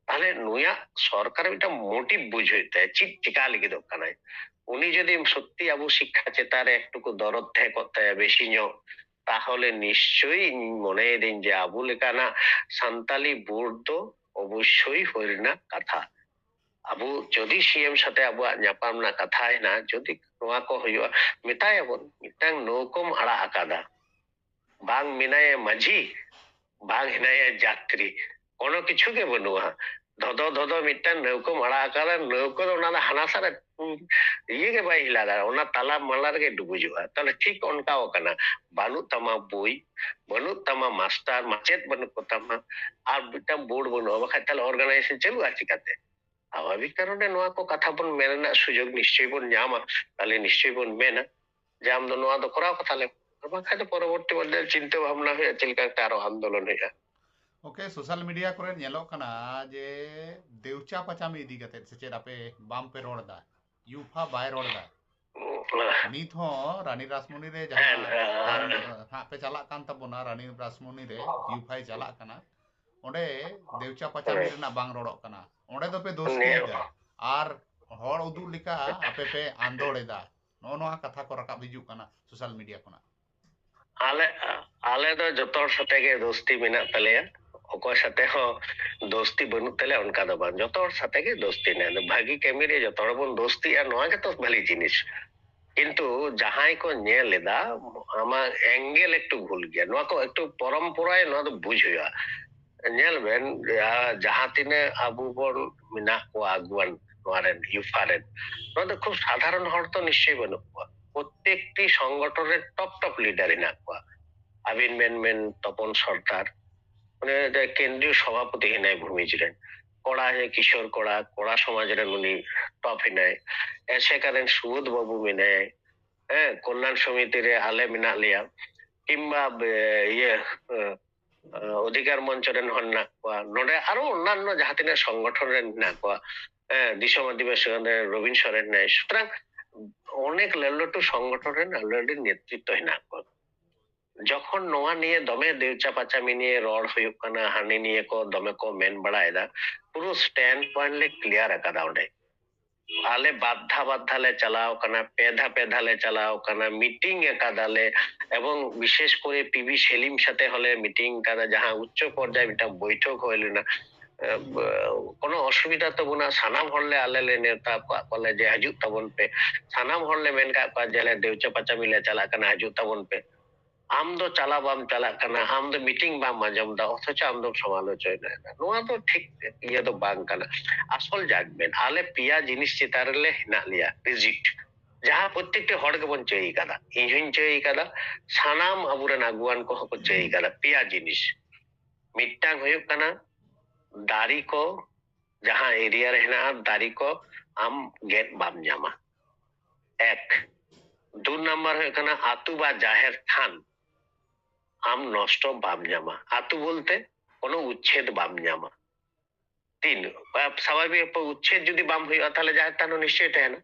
ᱛᱟᱦᱞᱮ ᱱᱩᱭᱟᱜ ᱥᱚᱨᱠᱟᱨ ᱢᱤᱫᱴᱟᱝ ᱢᱳᱴᱤᱵᱷ ᱵᱩᱡᱽ ᱦᱩᱭᱩᱜ ᱛᱟᱭᱟ, ᱪᱮᱫ ᱪᱮᱠᱟ ᱞᱟᱹᱜᱤᱫᱚᱜ ᱠᱟᱱᱟᱭ᱾ ᱩᱱᱤ ᱡᱩᱫᱤ ᱥᱚᱛᱛᱤ ᱟᱵᱚ ᱥᱤᱠᱠᱷᱟ ᱪᱮᱛᱟᱱ ᱨᱮ ᱮᱠᱴᱩᱠᱩ ᱫᱚᱨᱚᱫ ᱛᱟᱦᱮᱸ ᱠᱚᱜ ᱛᱟᱭᱟ ᱵᱮᱥᱤ ᱧᱚᱜ, ᱛᱟᱦᱚᱞᱮ ᱱᱤᱥᱪᱚᱭ ᱤᱧ ᱢᱚᱱᱮᱭᱮᱫᱟᱹᱧ ᱡᱮ ᱟᱵᱚ ᱞᱮᱠᱟᱱᱟᱜ ᱥᱟᱱᱛᱟᱞᱤ ᱵᱳᱨᱰ ᱫᱚ ᱚᱵᱚᱥᱥᱳᱭ ᱦᱩᱭ ᱨᱮᱱᱟᱜ ᱠᱟᱛᱷᱟ᱾ ᱟᱵᱚ ᱡᱩᱫᱤ ᱥᱤ ᱮᱢ ᱥᱟᱛᱮ ᱟᱵᱚᱣᱟᱜ ᱧᱟᱯᱟᱢ ᱨᱮᱱᱟᱜ ᱠᱟᱛᱷᱟ ᱦᱮᱱᱟᱜᱼᱟ, ᱡᱩᱫᱤ ᱱᱚᱣᱟ ᱠᱚ ᱦᱩᱭᱩᱜᱼᱟ, ᱢᱮᱛᱟᱭᱟᱵᱚᱱ, "ᱢᱤᱫᱴᱟᱝ ᱱᱟᱹᱣᱠᱟᱹᱢ ᱟᱲᱟᱜ ᱟᱠᱟᱫᱟ, ᱵᱟᱝ ᱢᱮᱱᱟᱭᱟ ᱢᱟᱹᱡᱷᱤ, ᱵᱟᱝ ᱦᱮᱱᱟᱭᱟ ᱡᱟᱛᱨᱤ, ᱠᱳᱱᱳ ᱠᱤᱪᱷᱩ ᱜᱮ ᱵᱟᱹᱱᱩᱜᱼᱟ᱾ ᱫᱷᱚᱫᱚ ᱫᱷᱚᱫᱚ ᱢᱤᱫᱴᱟᱝ ᱱᱟᱹᱣᱠᱟᱹᱢ ᱟᱲᱟᱜ ᱟᱠᱟᱫᱟ, ᱱᱟᱹᱣᱠᱟᱹ ᱫᱚ ᱚᱱᱟ ᱫᱚ ᱦᱟᱱᱟ ᱥᱟᱨ ᱨᱮ, ᱤᱭᱟᱹ ᱜᱮ ᱵᱟᱭ ᱦᱤᱞᱟᱹ ᱫᱟᱲᱮᱭᱟᱜᱼᱟ, ᱚᱱᱟ ᱛᱟᱞᱟ ᱢᱟᱞᱟ ᱨᱮᱜᱮ ᱰᱩᱵᱩᱡᱚᱜᱼᱟ᱾" ᱛᱟᱦᱞᱮ ᱴᱷᱤᱠ ᱚᱱᱠᱟᱣ ᱠᱟᱱᱟ, ᱵᱟᱹᱱᱩᱜ ᱛᱟᱢᱟ ᱵᱳᱭ, ᱵᱟᱹᱱᱩᱜ ᱛᱟᱢᱟ ᱢᱟᱥᱴᱟᱨ, ᱢᱟᱪᱮᱫ ᱵᱟᱹᱱᱩᱜ ᱠᱚ ᱛᱟᱢᱟ, ᱟᱨ ᱢᱤᱫᱴᱟᱝ ᱵᱳᱨᱰ ᱵᱟᱹᱱᱩᱜᱼᱟ, ᱵᱟᱠᱷᱟᱡ ᱛᱟᱦᱞᱮ ᱚᱨᱜᱟᱱᱟᱭᱡᱮᱥᱚᱱ ᱪᱟᱹᱞᱩᱜᱼᱟ ᱪᱤᱠᱟᱛᱮ? ᱥᱟᱵᱷᱟᱵᱤᱠ ᱠᱟᱨᱚᱱ ᱨᱮ ᱱᱚᱣᱟ ᱠᱚ ᱠᱟᱛᱷᱟ ᱵᱚᱱ ᱢᱮᱱ ᱨᱮᱱᱟᱜ ᱥᱩᱡᱳᱜᱽ ᱱᱤᱥᱪᱚᱭ ᱵᱚᱱ ᱧᱟᱢᱟ, ᱛᱟᱦᱞᱮ ᱱᱤᱥᱪᱚᱭ ᱵᱚᱱ ᱢᱮᱱᱟ ᱡᱮ, "ᱟᱢ ᱫᱚ ᱱᱚᱣᱟ ᱫᱚ ᱠᱚᱨᱟᱣ ᱠᱟᱛᱟ ᱞᱮᱢ", ᱟᱨ ᱵᱟᱝᱠᱷᱟᱱ ᱫᱚ ᱯᱚᱨᱚᱵᱚᱨᱛᱤ ᱯᱚᱨᱡᱟᱭ ᱪᱤᱱᱛᱟᱹ ᱵᱷᱟᱵᱽᱱᱟ ᱦᱩᱭᱩᱜᱼᱟ ᱪᱮᱫ ᱞᱮᱠᱟ ᱠᱟᱛᱮ ᱟᱨᱚ ᱟᱱᱫᱳᱞᱚᱱ ᱦᱩᱭᱩᱜᱼᱟ᱾ ᱳᱠᱮ, ᱥᱳᱥᱟᱞ ᱢᱤᱰᱤᱭᱟ ᱠᱚᱨᱮ ᱧᱮᱞᱚᱜ ᱠᱟᱱᱟ ᱡᱮ ᱫᱮᱣᱪᱟ ᱯᱟᱪᱟᱢᱤ ᱤᱫᱤ ᱠᱟᱛᱮ ᱥᱮ ᱪᱮᱫ ᱟᱯᱮ ᱵᱟᱝ ᱯᱮ ᱨᱚᱲ ᱮᱫᱟ, ᱭᱩᱯᱷᱟ ᱵᱟᱭ ᱨᱚᱲ ᱮᱫᱟ᱾ ᱱᱤᱛ ᱦᱚᱸ ᱨᱟᱱᱤ ᱨᱟᱥᱢᱚᱱᱤ ᱨᱮ ᱡᱟᱦᱟᱸ ᱦᱮᱸ, ᱦᱮᱸ᱾ ᱦᱟᱸᱜ ᱯᱮ ᱪᱟᱞᱟᱜ ᱠᱟᱱ ᱛᱟᱵᱚᱱᱟ, ᱨᱟᱱᱤ ᱨᱟᱥᱢᱚᱱᱤ ᱨᱮ ᱭᱩᱯᱷᱟᱭ ᱪᱟᱞᱟᱜ ᱠᱟᱱᱟ, ᱚᱸᱰᱮ ᱫᱮᱣᱪᱟ ᱯᱟᱪᱟᱢᱤ ᱦᱮᱸ᱾ ᱨᱮᱱᱟᱜ ᱵᱟᱝ ᱨᱚᱲᱚᱜ ᱠᱟᱱᱟ, ᱚᱸᱰᱮ ᱫᱚᱯᱮ ᱫᱳᱥ ᱱᱤᱭᱟᱹ ᱛᱤᱭᱮᱫᱟ ᱟᱨ ᱦᱚᱲ ᱩᱫᱩᱜ ᱞᱮᱠᱟ ᱟᱯᱮ ᱯᱮ ᱟᱱᱫᱳᱲ ᱮᱫᱟ᱾ ᱱᱚᱜᱼᱚ ᱱᱚᱣᱟ ᱠᱟᱛᱷᱟ ᱠᱚ ᱨᱟᱠᱟᱵ ᱦᱤᱡᱩᱜ ᱠᱟᱱᱟ ᱥᱳᱥᱟᱞ ᱢᱤᱰᱤᱭᱟ ᱠᱷᱚᱱᱟᱜ᱾ ᱟᱞᱮ, ᱟᱞᱮ ᱫᱚ ᱡᱚᱛᱚ ᱦᱚᱲ ᱥᱟᱛᱮ ᱜᱮ ᱫᱳᱥᱛᱤ ᱢᱮᱱᱟᱜ ᱛᱟᱞᱮᱭᱟ, ᱚᱠᱚᱭ ᱥᱟᱛᱮ ᱦᱚᱸ ᱫᱳᱥᱛᱤ ᱵᱟᱹᱱᱩᱜ ᱛᱟᱞᱮᱭᱟ, ᱚᱱᱠᱟ ᱫᱚ ᱵᱟᱝ᱾ ᱡᱚᱛᱚ ᱦᱚᱲ ᱥᱟᱛᱮ ᱜᱮ ᱫᱳᱥᱛᱤ ᱦᱮᱱᱟᱜᱼᱟ᱾ ᱵᱷᱟᱹᱜᱤ ᱠᱟᱹᱢᱤ ᱨᱮ ᱡᱚᱛᱚ ᱦᱚᱲ ᱵᱚᱱ ᱫᱳᱥᱛᱤᱜᱼᱟ, ᱱᱚᱣᱟ ᱜᱮᱛᱚ ᱵᱷᱟᱹᱞᱤ ᱡᱤᱱᱤᱥ᱾ ᱠᱤᱱᱛᱩ ᱡᱟᱦᱟᱸᱭ ᱠᱚ ᱧᱮᱞ ᱮᱫᱟ, ᱟᱢᱟᱜ angle ᱮᱠᱴᱩ ᱵᱷᱩᱞ ᱜᱮᱭᱟ᱾ ᱱᱚᱣᱟ ᱠᱚ ᱮᱠᱴᱩ ᱯᱚᱨᱚᱢᱯᱚᱨᱟᱭ ᱱᱚᱣᱟ ᱫᱚ ᱵᱩᱡᱽ ᱦᱩᱭᱩᱜᱼᱟ᱾ ᱧᱮᱞ ᱵᱮᱱ, ᱡᱟ-, ᱡᱟᱦᱟᱸ ᱛᱤᱱᱟᱹᱜ ᱟᱵᱚ ᱵᱚᱱ ᱢᱮᱱᱟᱜ ᱠᱚᱣᱟ ᱟᱹᱜᱩᱣᱟᱱ ᱱᱚᱣᱟ ᱨᱮᱱ, ᱭᱩᱯᱷᱟ ᱨᱮᱱ, ᱱᱚᱣᱟ ᱫᱚ ᱠᱷᱩᱵ ᱥᱟᱫᱷᱟᱨᱚᱱ ᱦᱚᱲ ᱛᱚ ᱱᱤᱥᱪᱚᱭ ᱵᱟᱹᱱᱩᱜ ᱠᱚᱣᱟ᱾ ᱯᱨᱚᱛᱮᱠᱴᱤ ᱥᱚᱝᱜᱚᱴᱷᱚᱱ ᱨᱮ top top leader ᱦᱮᱱᱟᱜ ᱠᱚᱣᱟ᱾ ᱟᱹᱵᱤᱱ ᱢᱮᱱ ᱢᱮᱱ ᱛᱚᱯᱚᱱ ᱥᱚᱨᱫᱟᱨ, ᱩᱱᱤ ᱫᱚ ᱠᱮᱱᱫᱨᱤᱭᱚ ᱥᱚᱵᱷᱟᱯᱚᱛᱤ ᱦᱮᱱᱟᱭ ᱵᱷᱩᱢᱤᱡᱽ ᱨᱮᱱ, ᱠᱚᱲᱟ ᱦᱮ ᱠᱤᱥᱳᱨ ᱠᱚᱲᱟ, ᱠᱚᱲᱟ ᱥᱚᱢᱟᱡᱽ ᱨᱮᱱ ᱩᱱᱤ top ᱦᱮᱱᱟᱭ, ᱮᱥᱮᱠᱟ ᱨᱮᱱ ᱥᱩᱵᱳᱫᱷ ᱵᱟᱹᱵᱩ ᱢᱮᱱᱟᱭ, ᱦᱮᱸ, ᱠᱚᱞᱭᱟᱱ ᱥᱚᱢᱤᱛᱤ ᱨᱮ ᱟᱞᱮ ᱢᱮᱱᱟᱜ ᱞᱮᱭᱟ, ᱠᱤᱝᱵᱟ ᱵᱮ-, ᱤᱭᱟᱹ, ᱮ, ᱮ, ᱚᱫᱷᱤᱠᱟᱨ ᱢᱚᱧᱪᱚ ᱨᱮᱱ ᱦᱚᱸ ᱢᱮᱱᱟᱜ ᱠᱚᱣᱟ, ᱱᱚᱰᱮ ᱟᱨᱚ ᱚᱱᱱᱟᱱᱚ ᱡᱟᱦᱟᱸ ᱛᱤᱱᱟᱹᱜ ᱥᱚᱝᱜᱚᱴᱷᱚᱱ ᱨᱮᱱ ᱢᱮᱱᱟᱜ ᱠᱚᱣᱟ, ᱦᱮᱸ, ᱫᱤᱥᱚᱢ ᱟᱹᱫᱤᱵᱟᱹᱥᱤ ᱨᱮ ᱨᱚᱵᱤᱱ ᱥᱚᱨᱮᱱ ᱦᱮᱱᱟᱭ᱾ ᱥᱩᱛᱚᱨᱟᱝ ᱚᱱᱮᱠ ᱞᱟᱹᱴᱩ ᱞᱟᱹᱴᱩ ᱥᱚᱝᱜᱚᱴᱷᱚᱱ ᱨᱮᱱ already ᱱᱮᱛᱨᱤᱛᱛᱚ ᱦᱮᱱᱟᱜ ᱠᱚᱣᱟ᱾ ᱡᱚᱠᱷᱚᱱ ᱱᱚᱣᱟ ᱱᱤᱭᱮ ᱫᱚᱢᱮ ᱫᱮᱣᱪᱟ ᱯᱟᱪᱟᱢᱤ ᱱᱤᱭᱮ ᱨᱚᱲ ᱦᱩᱭᱩᱜ ᱠᱟᱱᱟ, ᱦᱟᱹᱱᱤ ᱱᱤᱭᱮ ᱠᱚ ᱫᱚᱢᱮ ᱠᱚ ᱢᱮᱱ ᱵᱟᱲᱟᱭᱮᱫᱟ, ᱯᱩᱨᱟᱹ stand point ᱞᱮ clear ᱟᱠᱟᱫᱟ ᱚᱸᱰᱮ᱾ ᱟᱞᱮ ᱵᱟᱨ ᱫᱷᱟ ᱵᱟᱨ ᱫᱷᱟ ᱞᱮ ᱪᱟᱞᱟᱣ ᱠᱟᱱᱟ, ᱯᱮ ᱫᱷᱟ ᱯᱮ ᱫᱷᱟ ᱞᱮ ᱪᱟᱞᱟᱣ ᱠᱟᱱᱟ, meeting ᱟᱠᱟᱫᱟᱞᱮ, ᱮᱵᱚᱝ ᱵᱤᱥᱮᱥ ᱠᱚᱨᱮ ᱯᱤ ᱵᱤ ᱥᱮᱞᱤᱢ ᱥᱟᱛᱮ ᱦᱚᱸᱞᱮ meeting ᱠᱟᱫᱟ, ᱡᱟᱦᱟᱸ ᱩᱪᱪᱚ ᱯᱚᱨᱡᱟᱭ ᱢᱤᱫᱴᱟᱝ ᱵᱳᱭᱴᱷᱚᱠ ᱦᱩᱭ ᱞᱮᱱᱟ᱾ ᱮ, ᱵ-, ᱠᱳᱱᱳ ᱚᱥᱩᱵᱤᱫᱷᱟ ᱛᱟᱵᱚᱱᱟ, ᱥᱟᱱᱟᱢ ᱦᱚᱲ ᱞᱮ, ᱟᱞᱮ ᱞᱮ ᱱᱮᱣᱛᱟ ᱟᱠᱟᱫ ᱠᱚᱣᱟᱞᱮ ᱡᱮ ᱦᱤᱡᱩᱜ ᱛᱟᱵᱚᱱ ᱯᱮ᱾ ᱥᱟᱱᱟᱢ ᱦᱚᱲ ᱞᱮ ᱢᱮᱱ ᱠᱟᱫ ᱠᱚᱣᱟ ᱡᱮ ᱟᱞᱮ ᱫᱮᱣᱪᱟ ᱯᱟᱪᱟᱢᱤ ᱞᱮ ᱪᱟᱞᱟᱜ ᱠᱟᱱᱟ, ᱦᱤᱡᱩᱜ ᱛᱟᱵᱚᱱ ᱯᱮ᱾ ᱟᱢ ᱫᱚ ᱪᱟᱞᱟᱣ ᱵᱟᱢ ᱪᱟᱞᱟᱜ ᱠᱟᱱᱟ, ᱟᱢ ᱫᱚ meeting ᱵᱟᱢ ᱟᱸᱡᱚᱢ ᱮᱫᱟ, ᱚᱛᱷᱚᱪᱚ ᱟᱢ ᱫᱚᱢ ᱥᱚᱢᱟᱞᱳᱪᱚᱱᱟᱭᱮᱫᱟ᱾ ᱱᱚᱣᱟ ᱫᱚ ᱴᱷᱤᱠ ᱤᱭᱟᱹ ᱫᱚ ᱵᱟᱝ ᱠᱟᱱᱟ᱾ ᱟᱥᱚᱞ ᱡᱟᱠ ᱵᱮᱱ, ᱟᱞᱮ ᱯᱮᱭᱟ ᱡᱤᱱᱤᱥ ᱪᱮᱛᱟᱱ ᱨᱮᱞᱮ ᱦᱮᱱᱟᱜ ᱞᱮᱭᱟ, ᱨᱤᱡᱤᱴ, ᱡᱟᱦᱟᱸ ᱯᱨᱚᱛᱮᱠᱴᱤ ᱦᱚᱲ ᱜᱮᱵᱚᱱ ᱪᱟᱹᱭ ᱠᱟᱫᱟ, ᱤᱧ ᱦᱚᱧ ᱪᱟᱹᱭ ᱠᱟᱫᱟ, ᱥᱟᱱᱟᱢ ᱟᱵᱚᱨᱮᱱ ᱟᱹᱜᱩᱣᱟᱱ ᱠᱚᱦᱚᱸ ᱠᱚ ᱪᱟᱹᱭ ᱠᱟᱫᱟ᱾ ᱯᱮᱭᱟ ᱡᱤᱱᱤᱥ, ᱢᱤᱫᱴᱟᱝ ᱦᱩᱭᱩᱜ ᱠᱟᱱᱟ ᱫᱟᱨᱮ ᱠᱚ, ᱡᱟᱦᱟᱸ ᱮᱨᱤᱭᱟ ᱨᱮ ᱦᱮᱱᱟᱜᱼᱟ ᱫᱟᱨᱮ ᱠᱚ, ᱟᱢ ᱜᱮᱫ ᱵᱟᱢ ᱧᱟᱢᱟ, ᱮᱠ᱾ ᱫᱩ ᱱᱟᱢᱵᱟᱨ ᱦᱩᱭᱩᱜ ᱠᱟᱱᱟ ᱟᱹᱛᱩ ᱵᱟ ᱡᱟᱦᱮᱨ ᱛᱷᱟᱱ, ᱟᱢ ᱱᱚᱥᱴᱚ ᱵᱟᱢ ᱧᱟᱢᱟ᱾ ᱟᱹᱛᱩ ᱵᱚᱞᱛᱮ ᱠᱳᱱᱳ ᱩᱪᱪᱷᱮᱫ ᱵᱟᱢ ᱧᱟᱢᱟ᱾ ᱛᱤᱱ, ᱥᱟᱵᱷᱟᱵᱤᱠ ᱩᱪᱪᱷᱮᱫ ᱡᱩᱫᱤ ᱵᱟᱢ ᱦᱩᱭᱩᱜᱼᱟ, ᱛᱟᱦᱞᱮ ᱡᱟᱦᱮᱨ ᱛᱷᱟᱱ ᱦᱚᱸ ᱱᱤᱥᱪᱚᱭ ᱛᱟᱦᱮᱱᱟ᱾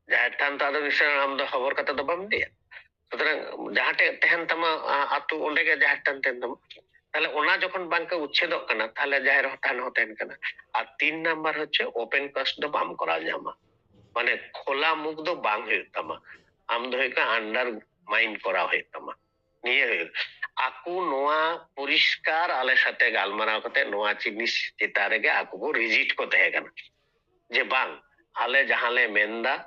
ᱡᱟᱦᱮᱨ ᱛᱷᱟᱱ ᱛᱚ ᱟᱫᱚ ᱱᱤᱥᱪᱚᱭ ᱟᱢ ᱫᱚ ᱦᱚᱵᱚᱨ ᱠᱟᱛᱮ ᱫᱚ ᱵᱟᱢ ᱤᱫᱤᱭᱟ᱾ ᱥᱩᱛᱚᱨᱟᱝ ᱡᱟᱦᱟᱸ ᱴᱷᱮᱡ ᱛᱟᱦᱮᱱ ᱛᱟᱢᱟ, ᱟ-, ᱟᱹᱛᱩ, ᱚᱸᱰᱮ ᱜᱮ ᱡᱟᱦᱮᱨ ᱛᱷᱟᱱ ᱛᱟᱦᱮᱱ ᱛᱟᱢᱟ᱾ ᱛᱟᱦᱞᱮ ᱚᱱᱟ ᱡᱚᱠᱷᱚᱱ ᱵᱟᱝ ᱠᱚ ᱩᱪᱪᱷᱮᱫᱚᱜ ᱠᱟᱱᱟ, ᱛᱟᱦᱞᱮ ᱡᱟᱦᱮᱨ ᱛᱷᱟᱱ ᱦᱚᱸ ᱛᱟᱦᱮᱱ ᱠᱟᱱᱟ᱾ ᱟᱨ ᱛᱤᱱ ᱱᱟᱢᱵᱟᱨ ᱦᱚᱪᱪᱷᱮ open cast ᱫᱚ ᱵᱟᱢ ᱠᱚᱨᱟᱣ ᱧᱟᱢᱟ, ᱢᱟᱱᱮ ᱠᱷᱳᱞᱟ ᱢᱩᱠ ᱫᱚ ᱵᱟᱝ ᱦᱩᱭᱩᱜ ᱛᱟᱢᱟ, ᱟᱢ ᱫᱚ ᱦᱩᱭᱩᱜ ᱠᱟᱱᱟ undermine ᱠᱚᱨᱟᱣ ᱦᱩᱭᱩᱜ ᱛᱟᱢᱟ᱾ ᱱᱤᱭᱟᱹ ᱦᱩᱭᱩᱜ ᱟᱠᱚ ᱱᱚᱣᱟ ᱯᱚᱨᱤᱥᱠᱟᱨ ᱟᱞᱮ ᱥᱟᱛᱮ ᱜᱟᱞᱢᱟᱨᱟᱣ ᱠᱟᱛᱮ ᱱᱚᱣᱟ ᱡᱤᱱᱤᱥ ᱪᱮᱛᱟᱱ ᱨᱮᱜᱮ ᱟᱠᱚ ᱠᱚ ᱨᱤᱡᱤᱴ ᱠᱚ ᱛᱟᱦᱮᱸ ᱠᱟᱱᱟ, ᱡᱮ ᱵᱟᱝ, ᱟᱞᱮ ᱡᱟᱦᱟᱸ ᱞᱮ ᱢᱮᱱᱫᱟ,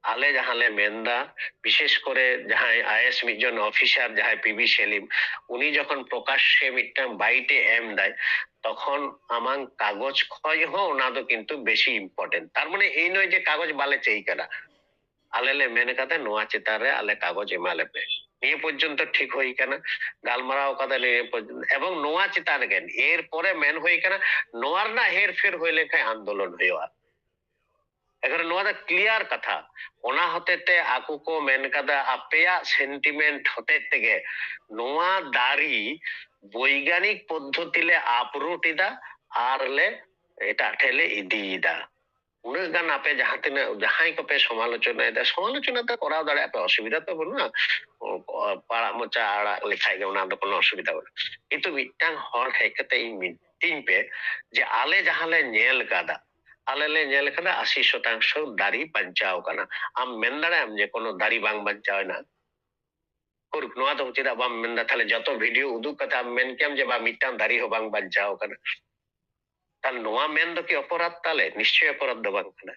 ᱟᱞᱮ ᱡᱟᱦᱟᱸ ᱞᱮ ᱢᱮᱱᱫᱟ, ᱵᱤᱥᱮᱥ ᱠᱚᱨᱮ ᱡᱟᱦᱟᱸᱭ ᱟᱭᱮᱥ ᱢᱤᱫ ᱡᱚᱱ ᱚᱯᱷᱤᱥᱟᱨ ᱡᱟᱦᱟᱸᱭ ᱯᱤ ᱵᱤ ᱥᱮᱞᱤᱢ, ᱩᱱᱤ ᱡᱚᱠᱷᱚᱱ ᱯᱨᱚᱠᱟᱥ ᱥᱮ ᱢᱤᱫᱴᱟᱝ ᱵᱟᱭᱤᱴ ᱮ ᱮᱢ ᱫᱟᱭ, ᱛᱚᱠᱷᱚᱱ ᱟᱢᱟᱝ ᱠᱟᱜᱚᱡᱽ ᱠᱷᱚᱡ ᱦᱚᱸ ᱚᱱᱟ ᱫᱚ ᱠᱤᱱᱛᱩ ᱵᱮᱥᱤ ᱤᱢᱯᱚᱨᱴᱮᱱᱴ᱾ ᱛᱟᱨ ᱢᱟᱱᱮ ᱮᱭ ᱱᱚᱭ ᱡᱮ ᱠᱟᱜᱚᱡᱽ ᱵᱟᱞᱮ ᱪᱟᱹᱭ ᱠᱟᱱᱟ, ᱟᱞᱮ ᱞᱮ ᱢᱮᱱ ᱠᱟᱫᱟ ᱱᱚᱣᱟ ᱪᱮᱛᱟᱱ ᱨᱮ ᱟᱞᱮ ᱠᱟᱜᱚᱡᱽ ᱮᱢᱟ ᱞᱮᱯᱮ᱾ ᱱᱤᱭᱟᱹ ᱯᱚᱨᱡᱚᱱᱛᱚ ᱴᱷᱤᱠ ᱦᱩᱭ ᱠᱟᱱᱟ, ᱜᱟᱞᱢᱟᱨᱟᱣ ᱠᱟᱫᱟ ᱱᱤᱭᱟᱹ ᱯᱚᱨᱡᱚᱱᱛᱚ, ᱮᱵᱚᱝ ᱱᱚᱣᱟ ᱪᱮᱛᱟᱱ ᱨᱮᱜᱮ ᱮᱨ ᱯᱚᱨᱮ ᱢᱮᱱ ᱦᱩᱭ ᱠᱟᱱᱟ ᱱᱚᱣᱟ ᱨᱮᱱᱟᱜ ᱦᱮᱨᱯᱷᱮᱨ ᱦᱩᱭ ᱞᱮᱱᱠᱷᱟᱱ ᱟᱱᱫᱳᱞᱚᱱ ᱦᱩᱭᱩᱜᱼᱟ᱾ ᱮᱠᱷᱟᱱ ᱱᱚᱣᱟ ᱫᱚ ᱠᱞᱤᱭᱟᱨ ᱠᱟᱛᱷᱟ᱾ ᱚᱱᱟ ᱦᱚᱛᱮ ᱛᱮ ᱟᱠᱚ ᱠᱚ ᱢᱮᱱ ᱠᱟᱫᱟ ᱟᱯᱮᱭᱟᱜ ᱥᱮᱱᱴᱤᱢᱮᱱᱴ ᱦᱚᱛᱮ ᱛᱮᱜᱮ ᱱᱚᱣᱟ ᱫᱟᱨᱮ ᱵᱳᱭᱜᱟᱱᱤᱠ ᱯᱚᱫᱽᱫᱷᱚᱛᱤ ᱞᱮ ᱟᱯᱨᱩᱴ ᱮᱫᱟ ᱟᱨ ᱞᱮ ᱮᱴᱟᱜ ᱴᱷᱮᱱ ᱞᱮ ᱤᱫᱤᱭᱮᱫᱟ᱾ ᱩᱱᱟᱹᱜ ᱜᱟᱱ ᱟᱯᱮ ᱡᱟᱦᱟᱸ ᱛᱤᱱᱟᱹᱜ ᱡᱟᱦᱟᱸᱭ ᱠᱚᱯᱮ ᱥᱚᱢᱟᱞᱳᱪᱚᱱᱟᱭᱮᱫᱟ, ᱥᱚᱢᱟᱞᱳᱪᱚᱱᱟ ᱫᱚ ᱠᱚᱨᱟᱣ ᱫᱟᱲᱮᱭᱟᱜ ᱯᱮ, ᱚᱥᱩᱵᱤᱫᱷᱟ ᱛᱚ ᱵᱟᱹᱱᱩᱜᱼᱟ᱾ ᱯᱟᱲᱟᱜ ᱢᱚᱪᱟ ᱟᱲᱟᱜ ᱞᱮᱠᱷᱟᱡ ᱜᱮ ᱚᱱᱟ ᱫᱚ ᱠᱳᱱᱳ ᱚᱥᱩᱵᱤᱫᱷᱟ ᱵᱟᱹᱱᱩᱜᱼᱟ᱾ ᱠᱤᱱᱛᱩ ᱢᱤᱫᱴᱟᱝ ᱦᱚᱲ ᱦᱮᱡ ᱠᱟᱛᱮ ᱤᱧ ᱢᱤᱛᱟᱹᱧ ᱯᱮ ᱡᱮ ᱟᱞᱮ ᱡᱟᱦᱟᱸ ᱞᱮ ᱧᱮᱞ ᱠᱟᱫᱟ, ᱟᱞᱮ ᱞᱮ ᱧᱮᱞ ᱠᱟᱫᱟ ᱟᱥᱤ ᱥᱚᱛᱟᱝᱥᱚ ᱫᱟᱨᱮ ᱵᱟᱧᱪᱟᱣ ᱠᱟᱱᱟ, ᱟᱢ ᱢᱮᱱ ᱫᱟᱲᱮᱭᱟᱜ ᱟᱢ ᱡᱮ ᱠᱳᱱᱳ ᱫᱟᱨᱮ ᱵᱟᱝ ᱵᱟᱧᱪᱟᱣ ᱮᱱᱟ? ᱠᱩᱨᱩᱠ, ᱱᱚᱣᱟ ᱫᱚ ᱪᱮᱫᱟᱜ ᱵᱟᱢ ᱢᱮᱱᱫᱟ? ᱛᱟᱦᱞᱮ ᱡᱚᱛᱚ ᱵᱷᱤᱰᱤᱭᱳ ᱩᱫᱩᱜ ᱠᱟᱛᱮ ᱟᱢ ᱢᱮᱱ ᱠᱮᱭᱟᱢ ᱡᱮ ᱵᱟ, ᱢᱤᱫᱴᱟᱝ ᱫᱟᱨᱮ ᱦᱚᱸ ᱵᱟᱝ ᱵᱟᱧᱪᱟᱣ ᱠᱟᱱᱟ᱾ ᱛᱟᱦᱞᱮ ᱱᱚᱣᱟ ᱢᱮᱱ ᱫᱚ ᱠᱤ ᱚᱯᱚᱨᱟᱫ ᱛᱟᱞᱮ? ᱱᱤᱥᱪᱚᱭ ᱚᱯᱚᱨᱟᱫ ᱫᱚ ᱵᱟᱝ ᱠᱟᱱᱟ᱾